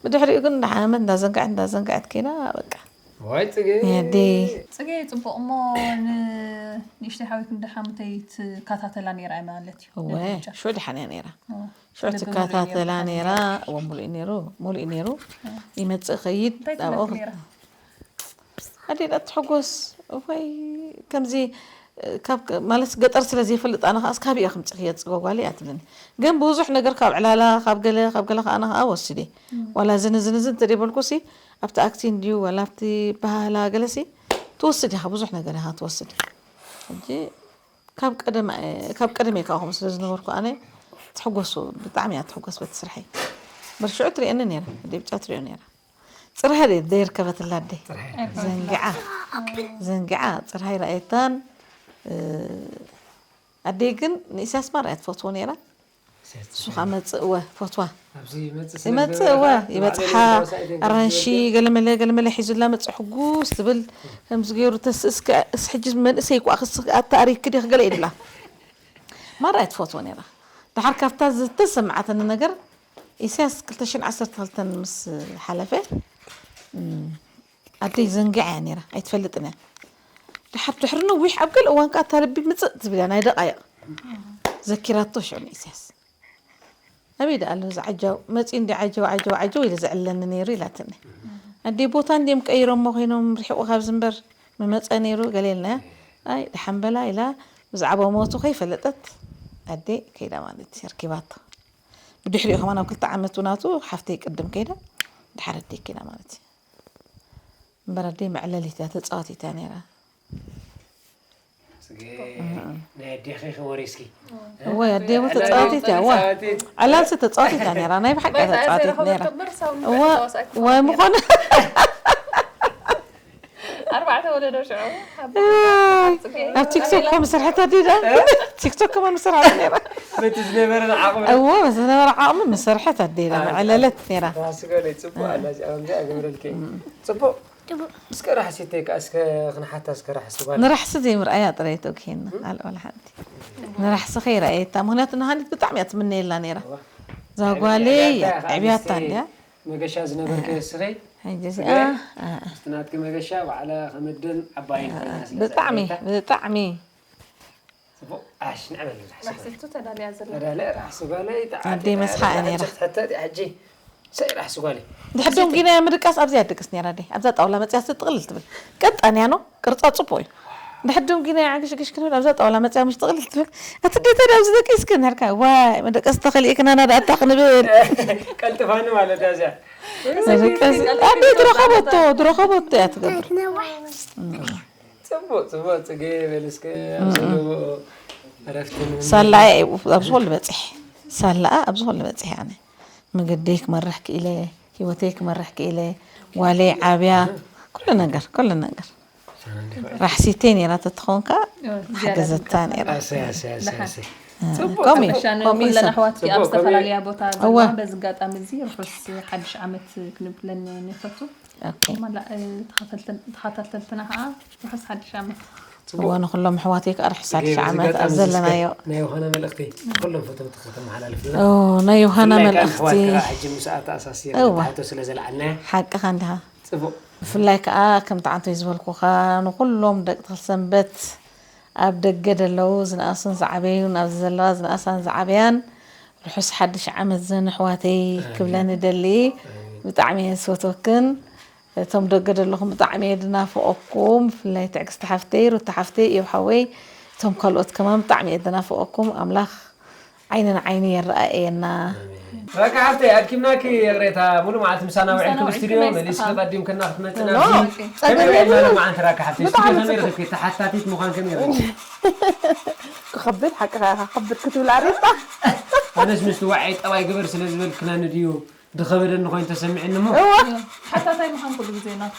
ብድሕሪኡ ግን እንዳሓመመት እንዳዘንግዐት እንዳዘንግዐት ከይዳ በቃ። ዋይ ፅጌ የዲ ፅጌ ፅቡቕ እሞ ንእሽተይ ሓዊኩም ድሓምተይ ትከታተላ ነይራ እያ ማለት እዩ እወ ሽዑ ድሓን እያ ነይራ። ሽዑ ትከታተላ ነይራ። እወ ሙሉእ ነይሩ፣ ሙሉእ ነይሩ። ይመፅእ ኸይድ እንታይ ኣብኡ ትመክ ነይራ ኣዴና ትሕጎስ ወይ ከምዚ ካብ ማለት ገጠር ስለ ዘይፈልጥ ኣነ ከዓስ ካብ እያ ከምፅእ ክየ ፅጎ ጓል እያ ትብለኒ። ግን ብዙሕ ነገር ካብ ዕላላ ካብ ገለ ካብ ገለ ከዓ ኣነ ከዓ ወስድ እየ። ዋላ ዝንዝንዝን እንተደይበልኩ ሲ ኣብቲ ኣክቲን ድዩ ዋላ ኣብቲ ባህላ ገለ ሲ ትወስድ ኢኻ። ብዙሕ ነገር ኢኻ ትወስድ። ሕጂ ካብ ቀደም ካብ ቀደም እየ ካብኹም ስለ ዝነበርኩ ኣነ ትሕጎሱ ብጣዕሚ እያ ትሕጎስ በቲ ስርሐይ። በርሽዑ ትሪእኒ ነይራ፣ ደብጫ ትሪኦ ነይራ። ጽርሐ ደይርከበትላ ኣደ ዘንጊዓ ዘንጊዓ ጽርሐይ ረኣየታን። ኣደይ ግን ንኢሳያስ ማራ እያ ትፈትዎ ነይራ። እሱ ከዓ መፅእ እወ ፈትዋ ይመፅእ እወ ይበፅሓ። ኣራንሺ ገለመለ ገለመለ ሒዙላ መፅእ ሕጉስ ትብል። ከምዚ ገይሩ ተስእስከ እስ ሕጂ መንእሰይ ኳ ክስ ኣታኣሪክ ዲክ ገለ ኢድላ ማራ እያ ትፈትዎ ነይራ። ድሓር ካብታ ዝተሰማዓተኒ ነገር ኢሳያስ ክልተ ሽሕን ዓሰርተ ክልተን ምስ ሓለፈ ኣደይ ዘንጊዓ እያ ነይራ ኣይትፈልጥን እያ። ድሓር ድሕሪ ነዊሕ ኣብ ገለ እዋን ከዓ እታ ልቢ ምፅእ ትብል እያ ናይ ደቃይቕ ዘኪራቶ ሽዑ ንኢሳያስ ኣበይ ደኣ ኣሎ እዚ ዓጃው መፂኡ እንዲ ዓጀው ዓጀው ዓጀው ኢሉ ዝዕለኒ ነይሩ ኢላትኒ። ኣደይ ቦታ እንዲዮም ቀይሮሞ ኮይኖም ርሒቑ ካብዚ እምበር ምመፀ ነይሩ ገለ ኢልናያ። ኣይ ደሓን በላ ኢላ ብዛዕባ ሞቱ ከይፈለጠት ኣደይ ከይዳ ማለት እዩ ርኪባቶ። ብድሕሪኡ ከማን ኣብ ክልተ ዓመቱ ናቱ ሓፍተይ ቅድም ከይዳ ድሓር ኣደይ ከይዳ ማለት እዩ። እምበር ኣደይ መዕለሊት እያ ተፃዋቲት እያ ነይራ። ናይ ኣዴኺ ወሬ እስኪ እወ ኣዴ እወ ተፃዋቲት እያ እወ። ዕላልሲ ተፃዋቲት እያ ነይራ ናይ ብሓቂ ተፃዋቲት ነይራ። እወ ወይ ምኾነ ኣርባዕተ ወለዶ ሽዑ ኣብ ቲክቶክ ከም ዝሰርሐት ኣዴ ዳ ቲክቶክ ከማን ዝሰርሐት ነይራ። በቲ ዝነበረ ዓቕሚ እወ ዝነበረ ዓቕሚ ምሰርሐት ኣዴ ዳ መዕለለት ነይራ። ራስገለይ ፅቡቅ ኣላ እዚኣ ከምዚኣ ገበረልከ ፅቡቅ። እስከ ራሕሲተይ ከዓ እስከ ክንሓታ እስከ ራሕሲ ጓል ንራሕሲ ዘይምርኣያ ጥራይ ተውኪና ኣልኦላ ሓንቲ ንራሕሲ ከይረኣየታ ምክንያቱ ንሃኒት ብጣዕሚ እያ ትምነየላ ነይራ። እዛ ጓለይ ኣዕብያታ እንድያ መገሻ ዝነበርከ እስኸይ ሕጂ እስቲ ናትኪ መገሻ ባዕላ ከመደን ዓባይን ኮይና ስለ ብጣዕሚ ዘዕበየታ። ብጣዕሚ ፅቡቅ ዓሽ ንዕበል ራሕሲ ጓል ራሕስቱ ተዳልያ ዘላ ተዳለ ራሕሲ ጓለይ ኣደይ መስሓ እያ ነይራ። ትሕተት ሕጂ ሰይ ራሕሲ ጓለይ ድሕዶም ጊናያ ምድቃስ ኣብዚኣ ትድቅስ ነይራ ኣደይ ኣብዛ ጣውላ መፅያ ጥቕልል ትብል ቀጣንያ ነው ቅርፃ ፅቡቅ እዩ። ድሕዶም ጊናያ ዓግሽግሽ ክንብል ኣብዛ ጣውላ መፅያ ምሽ ጥቕልል ትብል እቲ ደተ ኣብዚ ደቂስኪ ነርካ ዋይ መደቀስ ተኸሊእክና ናዳ ኣታ ክንብል ቀልጥፋኒ ማለት እያ እዚኣ መደቀስ ኣደይ ድረኸበቶ ድረኸበቶ እያ ትገብር። ፅቡቅ ፅቡቅ ፅጌ በል እስከ ኣብ ዘለዎ እረፍትን ሳላ ኣብዚ ኩሉ በፂሕ ሳላ ኣብዚ ኩሉ በፂሕ ኣነ መገደይ ክመርሕ ክኢለ ህይወተይ ክመርሕ ክኢለ ጓለይ ዓብያ ኩሉ ነገር ኩሉ ነገር ራሕሲተይ ነይራ ተትኸውን ከዓ ሓገዘታ ነይራ። ኣሰይ ኣሰይ ኣሰይ ኣሰይ ከምኡ እዩ ሻን ከምኡ እዩ ኩለን ሰብ። ኣሕዋትኪ ኣብ ጽቡቅ፣ ዝተፈላለያ ቦታ እወ። ዘለዋ በዚ ኣጋጣሚ እዚ ርሑስ ሓድሽ ዓመት ክንብለን ንፈቱ። ኦኬ። ማላ ተኸታተልትና ከዓ ርሑስ ሓድሽ ዓመት። እወ ንኩሎም ኣሕዋተይ ከዓ ርሑስ ሓድሽ ዓመት ኣብ ዘለናዮ ናይ ዮሃና መልእኽቲ ኩሎም ፈተውቲ ከተመሓላልፍልና ኦ፣ ናይ ዮሃና ብፍላይ ከዓ መልእኽቲ ኣሕዋትካ ሕጂ ምስኣ ተኣሳሲር እወ። ተሓቶ ስለ ዘለዓልና ሓቅኻ እንዲኻ ፅቡቅ ብፍላይ ከዓ ከምቲ ዓንቶይ ዝበልኩኻ ንኩሎም ደቂ ተክለሰንበት ኣብ ደገ ደለዉ ዝነኣሱን ዝዓበዩን ኣብዚ ዘለዋ ዝነኣሳን ዝዓበያን ርሑስ ሓድሽ ዓመት ዘን ኣሕዋተይ ክብለን እደሊ። ብጣዕሚ እየ ዝፈትወክን እቶም ደገ ደለኹም ብጣዕሚ እየ ዝናፍቐኩም። ብፍላይ ትዕግስቲ ሓፍተይ፣ ሩታ ሓፍተይ፣ እዮብ ሓወይ እቶም ካልኦት ከማን ብጣዕሚ እየ ዝናፍቐኩም። ኣምላኽ ዓይኒ ንዓይኒ የረኣእየና። ራካ ሓፍተይ ኣድኪምናኪ ይቕሬታ ሙሉ መዓልቲ ምሳና ውዒልኩም ውዒልኩም ስቱድዮ ኣይስኻ። መሊስኪ ቀዲምክና ክትመፅና ኖ፣ ከመይ ጸገም ውዒልና የለን። ሎማዓንቲ ራካ ሓፍተይ ብጣዕሚ ስቱድዮ ከመይ ጽቡቅ። ረኺብኪ ተሓታቲት ምዃን ከመይ ረኺብኪ ክኸብድ ሓቅኻ ኢኻ ክኸብድ ክትብል ኣሪፍካ ኣነስ ምስቲ ዋዓይ ጠባይ ግበር ስለ ዝበልክናኒ ድዩ ዝኸበደኒ ኮይኑ ተሰሚዕኒ እሞ ሓታታይ ምዃን ኩሉ ግዜ ናቱ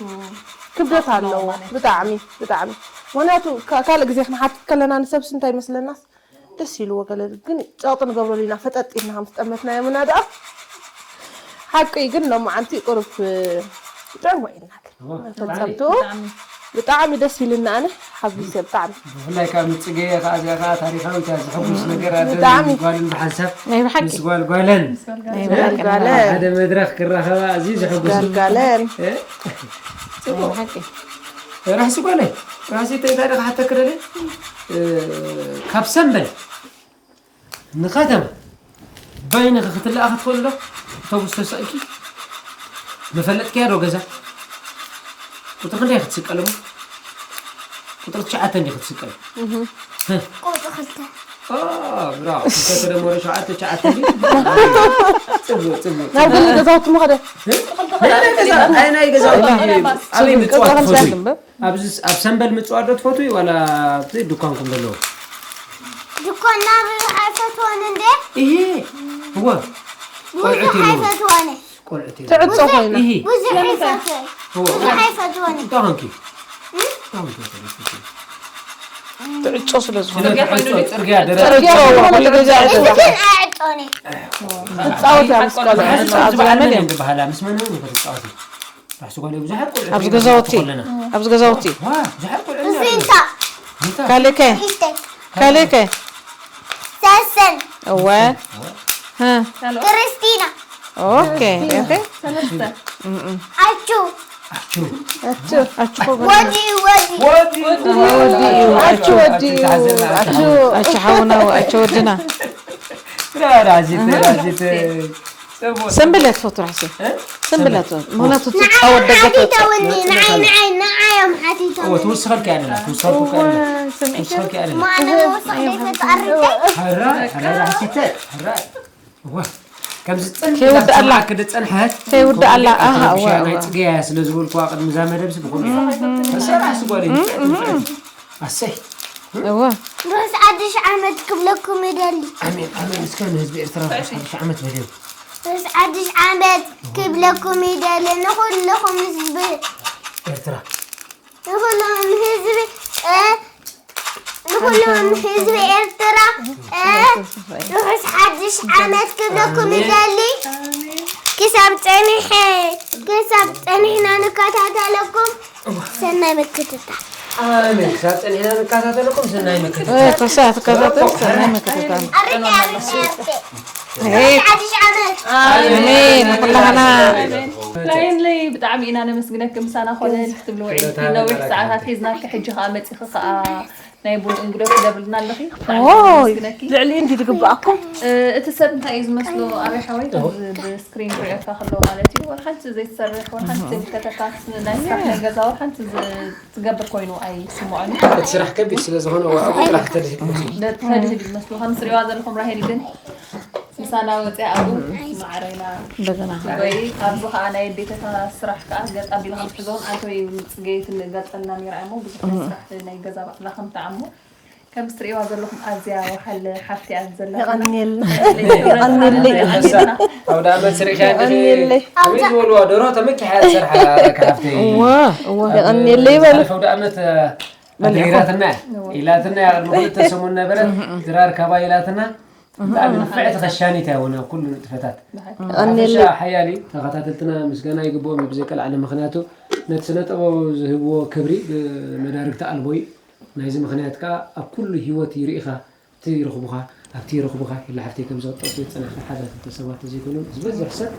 ክብደት ኣለዎ ብጣዕሚ ብጣዕሚ ምክንያቱ ካ- ካልእ ግዜ ክንሓትት ከለና ንሰብሲ እንታይ ይመስለናስ ደስ ኢልዎ ገለ ግን ጸቕጢ ንገብረሉ ኢና ፈጠጥ ኢልና ከም ዝጠመትናዮ ምና ደኣ ሓቂ ግን ሎማዓንቲ ቁሩብ ጥዕም ኢልና ግን እዋ፣ ፈጸምቱ ብጣዕሚ ደስ ኢልና ኣነ ሓጒሰ ብጣዕሚ ብፍላይ ካብ ንጽገየ ከዓ እዚኣ ከዓ ታሪኻዊት እያ ዝሕጉስ ነገር ኣለ ብጣዕሚ ጓልን ብሓንሳብ ናይ ብሓቂ ምስ ጓል ጓለን ናይ ብሓቂ ጓለ ሓደ መድረኽ ክራኸባ ኣዝዩ ዘሐጉስ እዩ። ጓልጓለን እ? ጽቡቕ ሓቂ ራሕሲ ጓለይ ራሕሲ እንታይ እንታይ ዶ ክሓተክ ደለ ካብ ሰንበል ንኸተማ በይንኺ ክትለኣኺ ትኽእሊ ዶ? ኣውቶቡስ ተሰቒልኪ መፈለጥክያ ዶ ገዛ? ቁፅሪ ክንደይ ክትስቀል እሞ? ቁፅሪ ትሽዓተ እንዲ ክትስቀል። ቁፅሪ ክልተ። ኦ፣ ብራቮ። ክልተ ተደመሩ ሸውዓተ፣ ትሽዓተ እንዲ? ፅቡቅ፣ ፅቡቅ። ናብ ገለ ገዛውቲ ምኸደ። ናይ ናይ ገዛ፣ ናይ ናይ ገዛውቲ ኣበይ ምፅዋት ትፈትዊ? ኣብዚ ኣብ ሰንበል ምጽዋት ዶ ትፈትዊ ዋላ ኣብቲ ድኳንኩም ዘለዎ? ድኳን ናብ ኣይፈትዎን እንዴ? እሂ፣ እወ። ቆልዑት ብዙሕ የለውን። ኣይፈትዎን። ቆልዑት የለውን። ትዕጾ እሂ። ኮይና። ብዙሕ ኣይፈትዎን። እወ። ብዙሕ ኣይፈትዎን። እንታይ ኾንኪ? እንታይ ኾንኪ? ትዕጾ ስለ ዝኾነ። ስለ ትዕጾ፣ ጽርግያ ደረጃ። ጽርግያ እኮ ኩሉ ግዜ ኣይዕጾ። ግን ኣይዕጾን። ትጻወት እያ ምስ ቆልዑ። መሓዙት ኣብዚ ዝበሃል መን መን እዮም? እዮም ዝበሃላ? ምስ መን እዮም ክትጻወቲ? ራሕሲ ጓለይ ብዙሓት ቆልዑት ኣብዚ ኢና ገዛውቲ፣ ንፈልጦ ኣለና። ኣብዚ ገዛውቲ። ዋ፣ ብዙሓት ቆልዑት ኢና እዚንታ። እዚንታ። ካልእከ? ንእሽተይ። ካልእከ? ሰሰን። እወ። እ። ክርስቲና። ኦኬ፣ ኦኬ። ሰለስተ። እም፣ እም። ኣቹ። ኣቹ። ኣቹ። ኣቹ እኮ ወዲ፣ ወዲ። ወዲ። ወዲ እዩ። ኣቹ ወዲ እዩ። ኣቹ ሓዘና፣ ኣቹ። ኣቹ። ኣቹ ሓውና፣ ኣቹ ወድና። ራ-፣ ራዚት፣ ራዚት። ሰንበል እያ ትፈቱ ራሕሲ። እ? ሰንበል እያ ትፈቱ። ምኽንያቱ ንዓይ ትጻወት ደገ ሓቲተውኒ፣ ትወጽእ። ንዓይ፣ ንዓይ፣ ንዓይ እዮም ሓቲተውኒ። እወ፣ ትውስኸልካ እያ ደላ፣ ትውስኸልካ እያ ደላ። እወ፣ ሰምዒ። ትውስኸልካ እያ ደላ። ማነ ወሰኽ ደይፈቱ ኣርንተ። ሕራይ፣ ሕራይ ራሕሲተ፣ ሕራይ። እወ፣ ከምዚ ጽን ከይውድእ ኣላ። ክድ ጸንሐት። ከይውድእ ኣላ። ኣሃ፣ እወ፣ እወ። ናይ ጽገያ ስለ ዝበልኩዋ ቅድሚ እዛ መደብሲ ብኹሉ እያ። እም፣ እም። እሰ ራሕሲ ጓል እም፣ እም። ኣሰይ። እወ። ርሑስ ሓድሽ ዓመት ክብለኩም ይደሊ። ኣሜን፣ ኣሜን። እስከ ንህዝቢ ኤርትራ ርሑስ ሓድሽ ዓመት በልዮም። ርሑስ ሓድሽ ዓመት ክብለኩም ይደሊ ንኹልኹም ህዝቢ ኤርትራ። ንኹልኹም ህዝቢ፣ እ፣ ንኹልኹም ህዝቢ ኤርትራ፣ እ፣ ርሑስ ሓድሽ ዓመት ክብለኩም ይደሊ። ክሳብ ጸኒሐ፣ ክሳብ ጸኒሕና ንከታተለኩም። ሰናይ ምክትታል። ኣሜን። ክሳብ ጸኒሕና ንከታተለኩም ሰናይ ምክትታል። እ፣ ክሳብ ትከታተል ሰናይ ምክትታል። ኣርቅ ኣርቅ ኣርቅ። እ። ሓድሽ ዓመት። ኣሜን። ኩላህና። ላይንለይ ብጣዕሚ ኢና ነመስግነኪ ምሳና ኮነ ክትብልዎ ኢልኪ ነዊሕ ሰዓታት ሒዝናኪ ሕጂ ከኣ መጺኺ ከኣ ናይ ቡን እንግዶ ትገብርልና ኣለኺ። ብጣዕሚ ኦይ፣ ነመስግነኪ። ልዕሊ እንዲ ዝግብኣኩም። እ፣ እቲ ሰብ እንታይ እዩ ዝመስሎ ኣበይ ሓወይ? ኣብዚ ብስክሪን ሪኦካ ከሎ ማለት እዩ። ወላ ሓንቲ ዘይትሰርሕ፣ ወላ ሓንቲ ዘይምልከተካ ናይ ስራሕ ናይ ገዛ፣ ወላ ሓንቲ ዝ-፣ ትገብር ኮይኑ ኣይስምዖን። እቲ ስራሕ ከቢድ ስለ ዝኾነ፣ ዋ፣ ኣብኡ ጥራሕ ተድህድ መስሎ። ደ-፣ ተድህድ መስሎ። ከም ትሪእዋ ዘለኹም ራሄል ግን ምሳና ወፂኣ ኣብኡ ማዕረ ኢና እንደገና። ወይ ኣብዚ ከዓ ናይ ኣዴታታ ስራሕ ከዓ ገፅ ኣቢልካ ክትሕዞን ኣንተ ወይ ፅገየት ገፀልና ነይራ እሞ ብዙሕ ናይ ስራሕ ናይ ገዛ ባዕላ ከም ትዓሞ ከምዚ ትርእይዋ ዘለኹም ኣዝያ ወሓል ሓፍቲ እያ ዘላ። የቐንየልና። የቐንየለይ። ኣውደ ዓመት ስርኢኻ ዲኺ? የቐንየለይ። ከመይ ዝበልዋ ደሮ ተመኪሓ እያ ትሰርሓ እካ ሓፍተይ። እዋ፣ እዋ። ኣብ የቐንየለይ በሉ። ዝሓለፈ ኣውደ ዓመት፣ እ፣ መሊእኹም። ኣድሪራትና እያ። እዋ። ኢላትና እያ፣ ቅድሚ ክልተ ሰሙን ነበረት። ድራር ካባ ኢላትና። ብጣዕሚ ንፍዕቲ ከሻኒት እያ እውን ኣብ ኩሉ ንጥፈታት። ብሓቂ። የቐንየለይ። ሓፈሻ ሓያሊ ተኸታተልትና ምስጋና ይግብኦም እዩ ብዘይ ቀልዓለም። ምኽንያቱ ነቲ ስነ ጥበብ ዝህብዎ ክብሪ፣ እ፣ መዳርግቲ ኣልቦ እዩ። ናይዚ ምኽንያት ከኣ ኣብ ኩሉ ህይወት ይርኢኻ፣ እቲ ይረኽቡኻ፣ ኣብቲ ይረኽቡኻ፣ ኢላ ሓፍተይ ከምዚ ክትጠቕሱ ዝጸናሕካ ሓደ ክልተ ሰባት ተዘይኮይኖም፣ ዝበዝሕ ሰብ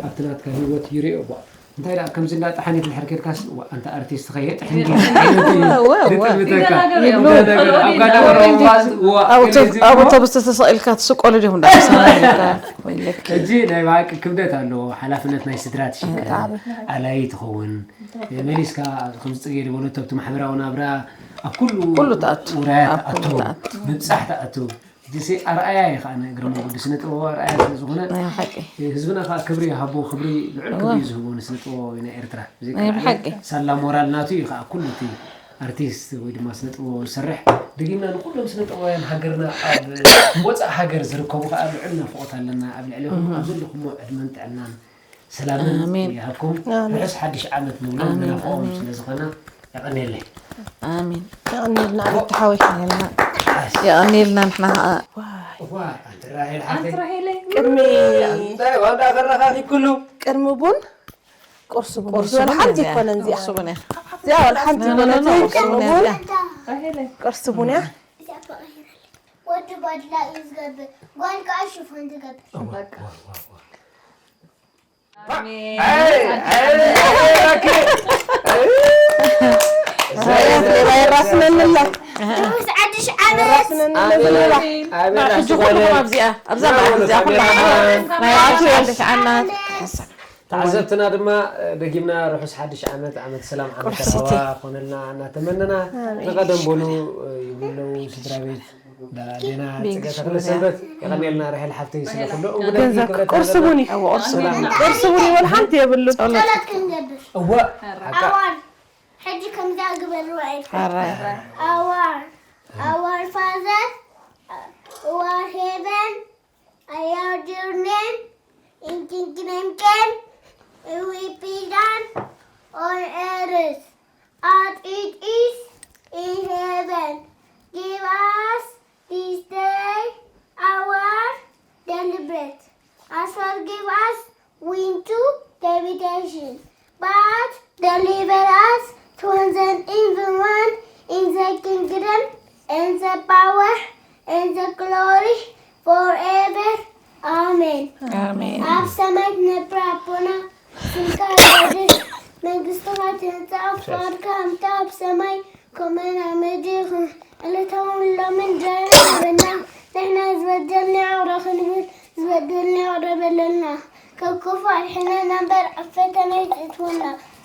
ኣብቲ ናትካ ህይወት ይርኦ እባ። እንታይ ደኣ፣ ከምዚ እንዳ ጠሓኒት እንድሕር ኬድካስ፣ እዋ፣ ኣንታ ኣርቲስት ኸየ ጥሕን ጌርካ ዓይነት እዩ እወ፣ እወ። ዝጥምተካ። ይደናገሩ እዮም። ይደናገሩ። ኣብ ጋና ይደናገሩ። ወረባስ፣ እዋ፣ ኣብኡ ገለ ተ-፣ ዝብሎ። ኣብኡ ተብስተ ተሰቒልካ ትስቆሉ ዲኹም እንዳ ተሰማዒካ? ወይለኪ። ሕጂ ናይ ብሓቂ ክብደት ኣለዎ፣ ሓላፍነት ናይ ስድራ ትሽከም፣ ብጣዕሚ። ኣላዪ ትኸውን፣ መሊስካ ከምዚ ጽጌ ዝበለቶ ኣብቲ ማሕበራዊ ናብራ ኣብ ኩሉ ኩሉ ትኣቱ። ውራያት ኣብ ኩሉ ትኣቱ። ትኣቱ። ምብጻሕ ትኣቱ። ሕጂሲ ኣርኣያ እዩ ከኣ ንእግሪ መንገዱ ስነ ጥበባዊ ኣርኣያ ስለ ዝኾነ ናይ ሓቂ። ህዝብና ከኣ ክብሪ ይሃቦ፣ ክብሪ ልዑል ክብሪ እዋ። እዩ ዝህቦ ንስነ ጥበባዊ ናይ ኤርትራ። ብዘይ ናይ ካልእ ብሓቂ። ሳላ ሞራል ናቱ እዩ ከኣ ኩሉ እቲ ኣርቲስት ወይ ድማ ስነ ጥበባዊ ዝሰርሕ። ደጊምና ንኩሎም ስነ ጥበባውያን ሃገርና ኣብ ወጻኢ ሃገር ዝርከቡ ከኣ ልዑል ናፍቖት ኣለና። ኣብ ልዕሌኹም እህ። ኣብ ዘለኹሞ ዕድመን ጥዕናን ሰላምን ኣሜን። ይሃብኩም። ኣሜን። ርሑስ ሓድሽ ዓመት ንብሎም ኣሜን፣ ብናፍቖም ኣሜን። ስለ ዝኾና የቐንየለይ። ኣሚን። የቐንየልና ኣቤት ሓወይ። የቐንየልና ንሕና ከዓ ዋይ እዋ ኣንቲ ራሄል ሓፍተይ ቅድሚ እንታይ ዋንዳ ከረኻኺ ኩሉ ቅድሚ ቡን ቁርሲ ቡን ቁርሲ ዝበል ቡን ሓንቲ እያ። ይኮነን እዚኣ ቁርሲ ቡን እያ። እዚኣ ወላ ሓንቲ ኖ፣ ኖ፣ ኖ፣ ይኮነን ኖ፣ እዚኣ ቁርሲ ቅድሚ ቡን ቡን እያ። ቁርሲ ቡን እያ። ወዲ ባድላ እዩ ዝገብር፣ ጓል ከዓ ሽፎን ትገብር። ሌባ የራስነንላ ሩስ ዓድሽ ዓመት የራስነንላ ሌባ ሕጂ ኩልኹም ኣብዚኣ ኣብዛ በዓል እዚኣ ኩላ ናይ ኣቱ ሓድሽ ዓመት ተዓዘብትና ድማ ደጊምና ርሑስ ሓድሽ ዓመት ዓመት ሰላም ዓመት ራህዋ ኮነልና እናተመነና ንቐደም በሉ ይብሉ ኣለዉ ስድራ ቤት ዳዴና ጽገ ተክለ ሰንበት የቐንየልና ራሄል ሓፍተይ ስለ ኩሉ ገንዘብ ቁርሲ ቡን እዩ ቁርሲ ቡን ቁርሲ ቡን ይበል ሓንቲ የብሉ ጸሎት ክንገብር እወ ሓቃ ኣዋር ሕጂ ከምዛ ግበርዋ ሓራይ Our our Father, our heaven, your name, in kingdom come, it will be done on earth as it is in heaven. Give us this day our daily bread, and forgive us we into temptation, but deliver us from the evil one. In the kingdom, and the power, and the glory forever. Amen. ኣሜን ኣብ ሰማይ ትነብር ኣቦና ስምካ ይቀደስ፣ መንግስትኻ ትምጻእ፣ ፍቃድካ ከምታ ኣብ ሰማይ ከምኡ ኣብ ምድሪ ይኹን። ዕለታዊ ሎሚ እንጀራና ሃበና፣ ንሕና ዝበደልና ይቕረ ክንብል ዝበደልና ይቕረ በለልና፣ ካብ ክፉእ ኣድሕነና እምበር ኣብ ፈተና ኣይተእትወና፣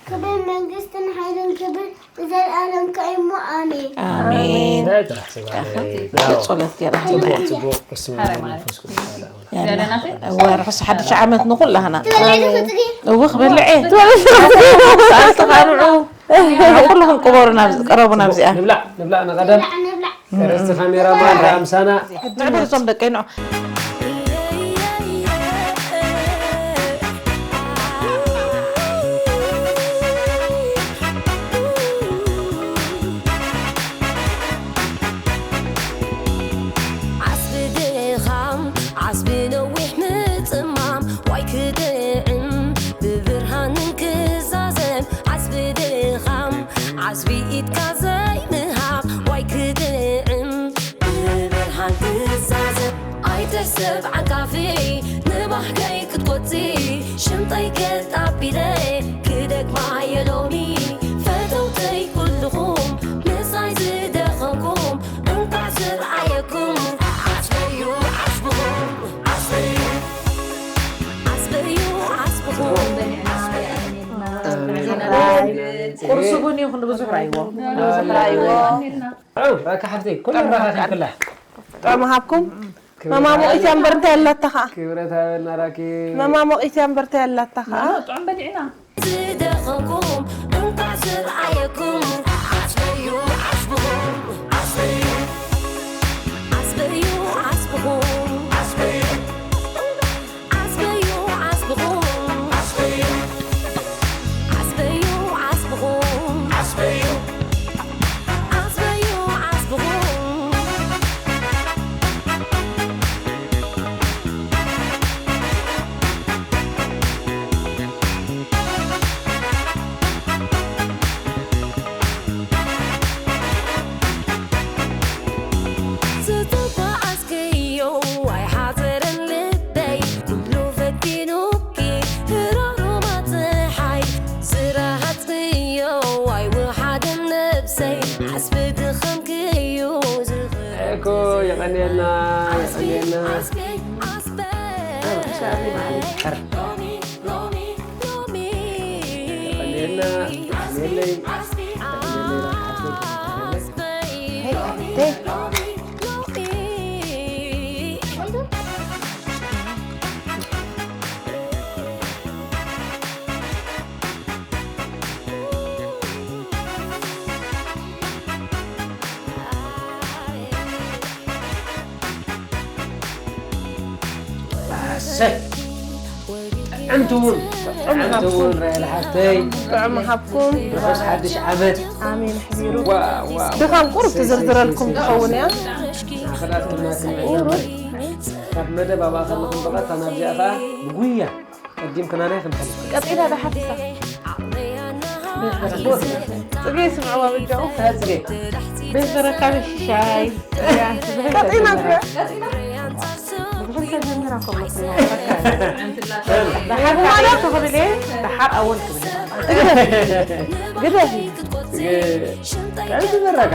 ክብርን መንግስትን ሓይልን ክብርን ንዘለኣለምካ እዩ እሞ ኣሜን። ኣሜን ናይ ጥራሕ ሰብኣይ ጸሎት ገይራ ጽቡቅ ጽቡቅ በስመ ኣብ መንፈስ ቅዱስ ኣለ ኣምላክ ወርሑስ ሓድሽ ዓመት ንኩላህና ትበልዒ ክትጊ እውኽ በልዐ ሰኣልቲ ካልዑ ኩልኹም ቅበሩ ናብ ቅረቡ ናብዚኣ ንብላዕ ንብላዕ ንቐደም ንብላዕ ቀረስቲ ካሜራማን ዳምሳና ንዕበር እዞም ደቀይ ንዑ ዓስቢ ድኻም ዓስቢ ነዊሕ ምጽማም ዋይ ክጥዕም ብብርሃን ክዛዘም ዓስቢ ድኻም ዓስቢ ኢድካ ዘይምሃብ ዋይ ክጥዕም ብብርሃን ክዛዘም ኣይተሰብ ዓጋፊ ንባህገይ ክትጎቲ ሽምጠይ ከጣቢለ ክደግማ የሎሚ ፈተውተይ ኩልኹም ምሳይ ዝደኸምኩም እንኳዕ ዝረኣየኩም ዓስበዩ ዓስብኹም ዓስበዩ ዓስበዩ ዓስብኹም ቁርሲ ቡን ይኹን ብዙሕ ራይዎ ብዙሕ ራይዎ ራካ ሓፍተይ ኩሉ ራካ ከላ ጥዑም ሃብኩም መማሙቂት እያ እምበር እንታይ ኣላታ ከዓ ክብረት ሃበልና ራኪ መማሙቂት እያ እምበር እንታይ ኣላታ ከዓ ጥዑም በሊዕና ዝደኸምኩም እንኳዕ ዝረኣየኩም ዓስበዩ ዓስብኹም ዓስበዩ ዓስበዩ ዓስብኹም ዓስበዩ ዓስበዩ ዓስብኹም ዓስበዩ ዓስበዩ ዓስብኹም ዓስበዩ ዓስበዩ ዓስብኹም ዓስበዩ ዓስብኹም ዝተጓዓዝክዮ ኣይሓዘረን ልበይ ኩሉ ፈቲኑኪ ህራሩማ ፀሓይ ዝረሃፅክዮ ኣይወሓደን ነብሰይ ዓስቢ ድኻምክዩ ዝኽእል እኮ የቐንየልና የቐንየልና ዓስቢ ዓስቢ ሎሚ ሎሚ ሎሚ የቐንየልና የቐንየለይ ኣሰይ ጥዕምቲ እውን ጥዕምቲ እውን ራሄል ሓፍተይ ጥዑም ሃብኩም። ርሑስ ሓድሽ ዓመት። ኣሜን። ሕዚሩ ድኻም ቁሩብ ትዝርዝረልኩም ትኸውን እያ። ኣኸዳት ኩናትን ቁሩብ ካብ መደብ ኣብኣ ከለኹም ብቐጥታ ናብዚኣ ኸኣ ብጉያ ቀዲምክናና ይኽንሕል። ቀጺላ ዶ ሓፊሳ? ጽጌ ይስምዕዋ በጃኹም። ጽጌ። ቤት በረካ ቤት ሽሻይ። ቀጺና። ደሓር ካልኣይ ክብል እየ፣ ደሓር ኣወል ክብል እየ። ግደፊ። ጽጌ፣ ቀንዲ በረካ።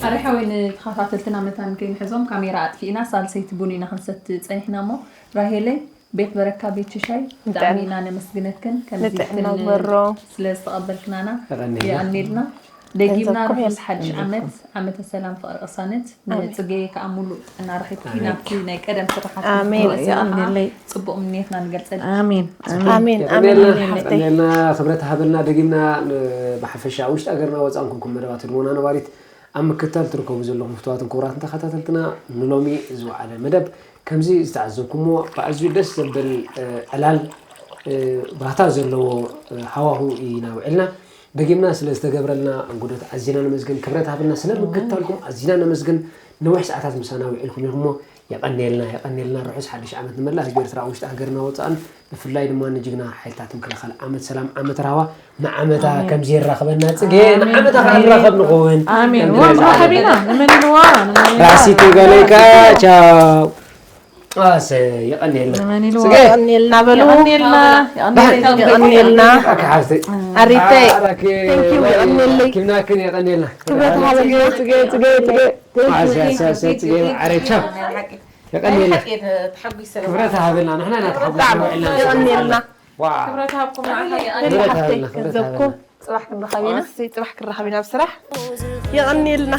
ኣረ ሓወይ፣ ንተኸታተልትና መታን ከይንሕዞም ካሜራ ኣጥፊእና ሳልሰይቲ ቡን ኢና ክንሰቲ ጸኒሕና እሞ፣ ራሄለይ፣ ቤት በረካ ቤት ሽሻይ ብጣዕሚ ኢና ነመስግነክን፣ ከምዚ ንጥዕና ክትን ግበሮ። ስለ ዝተቐበልክናና የቐንየልና። የቐንየልና። ደጊምና ገንዘብኩም ርሑስ ሓድሽ የቐንየልና። ዓመት፣ ዓመተ ሰላም፣ ፍቕሪ፣ ቅሳነት። ኣሜን። ንጽጌ ከኣ ሙሉእ ጥዕና ረኺብኪ ኣሜን። ናብቲ ናይ ቀደም ስራሓት ኣሜን። ክትምለሲ ከኣ የቐንየለይ። ጽቡቕ ምንየትና ንገልጸልኪ። ኣሜን። ኣሜን። ኣሜን። የቐንየልና፣ ኣሜን። የቐንየልና፣ ክብረት ሃበልና። ደጊምና ን-፣ ብሓፈሻ ኣብ ውሽጢ ሃገርና ወጻእን ኩንኩም መደባት ህድሞና ነባሪት ኣብ ምክትታል ትርከቡ ዘለኹም ፍቱዋትን ክቡራትን ተኸታተልትና፣ ንሎሚ ዝወዓለ መደብ ከምዚ ዝተዓዘብኩሞ ብኣዝዩ ደስ ዘብል፣ እ፣ ዕላል፣ እ፣ ባህታ ዘለዎ፣ እ፣ ሃዋሁ ኢና ውዒልና። ደጊምና ስለ ዝተገብረልና እንጉዶት ኣዚና ነመስግን። ክብረት ሃብልና ስለ ምክትታልኩም ኣዚና ነመስግን። ነዊሕ ሰዓታት ምሳና ውዒልኩም ኢኹምሞ የቐንየልና፣ የቐንየልና። ርሑስ ሓድሽ ዓመት ንመላእ ህዝቢ ኤርትራ ኣብ ውሽጢ ሃገርና ወጻእን ብፍላይ ድማ ንጅግና ሓይልታት ምክልኻል ዓመት ሰላም፣ ዓመት ራህዋ፣ ንዓመታ ኣሜን። ከምዚ የራኽበና ጽጌ፣ ኣሜን። ንዓመታ ከዓ ኣሜን። ንራኸብ ንኸውን። ኣሜን። ከምዚ ዋ፣ ገዛ ንራኸብ ኢና። ንመን ኢልዋ? ንመን ኢልዋ? ራሲቲ ገለይካ፣ ቻው። ኣሰ፣ የቐንየልና። ንመን ኢልዋ? ጽጌ። የቐንየልና በሉ። የቐንየልና። ደሓን። የቐንየልና። ኣካ ሓፍተይ። ኣሪተይ። ኣራኪ፣ Thank you፣ የቐንየለይ። ኪምናክን የቐንየልና። ክብረት ሃበልና። ጽጌ፣ ጽጌ፣ ጽጌ፣ ጽጌ። ኣሰ፣ ኣሰ፣ ኣሰ፣ ጽጌ፣ ዓረይ፣ ቻው። የቐንየልና። ክብረት ሃበልና። ንሕና ኢና ተሓጒስና ውዒልና። የቐንየልና። ዋው። ክብረት ሃብኩም። ክብረት ሃበልና፣ ክብረት ገንዘብኩም። ሃበልና። ጽባሕ ክንራኸብ ኢና። እሰይ፣ ጽባሕ ክንራኸብ ኢና ኣብ ስራሕ። የቐንየልና።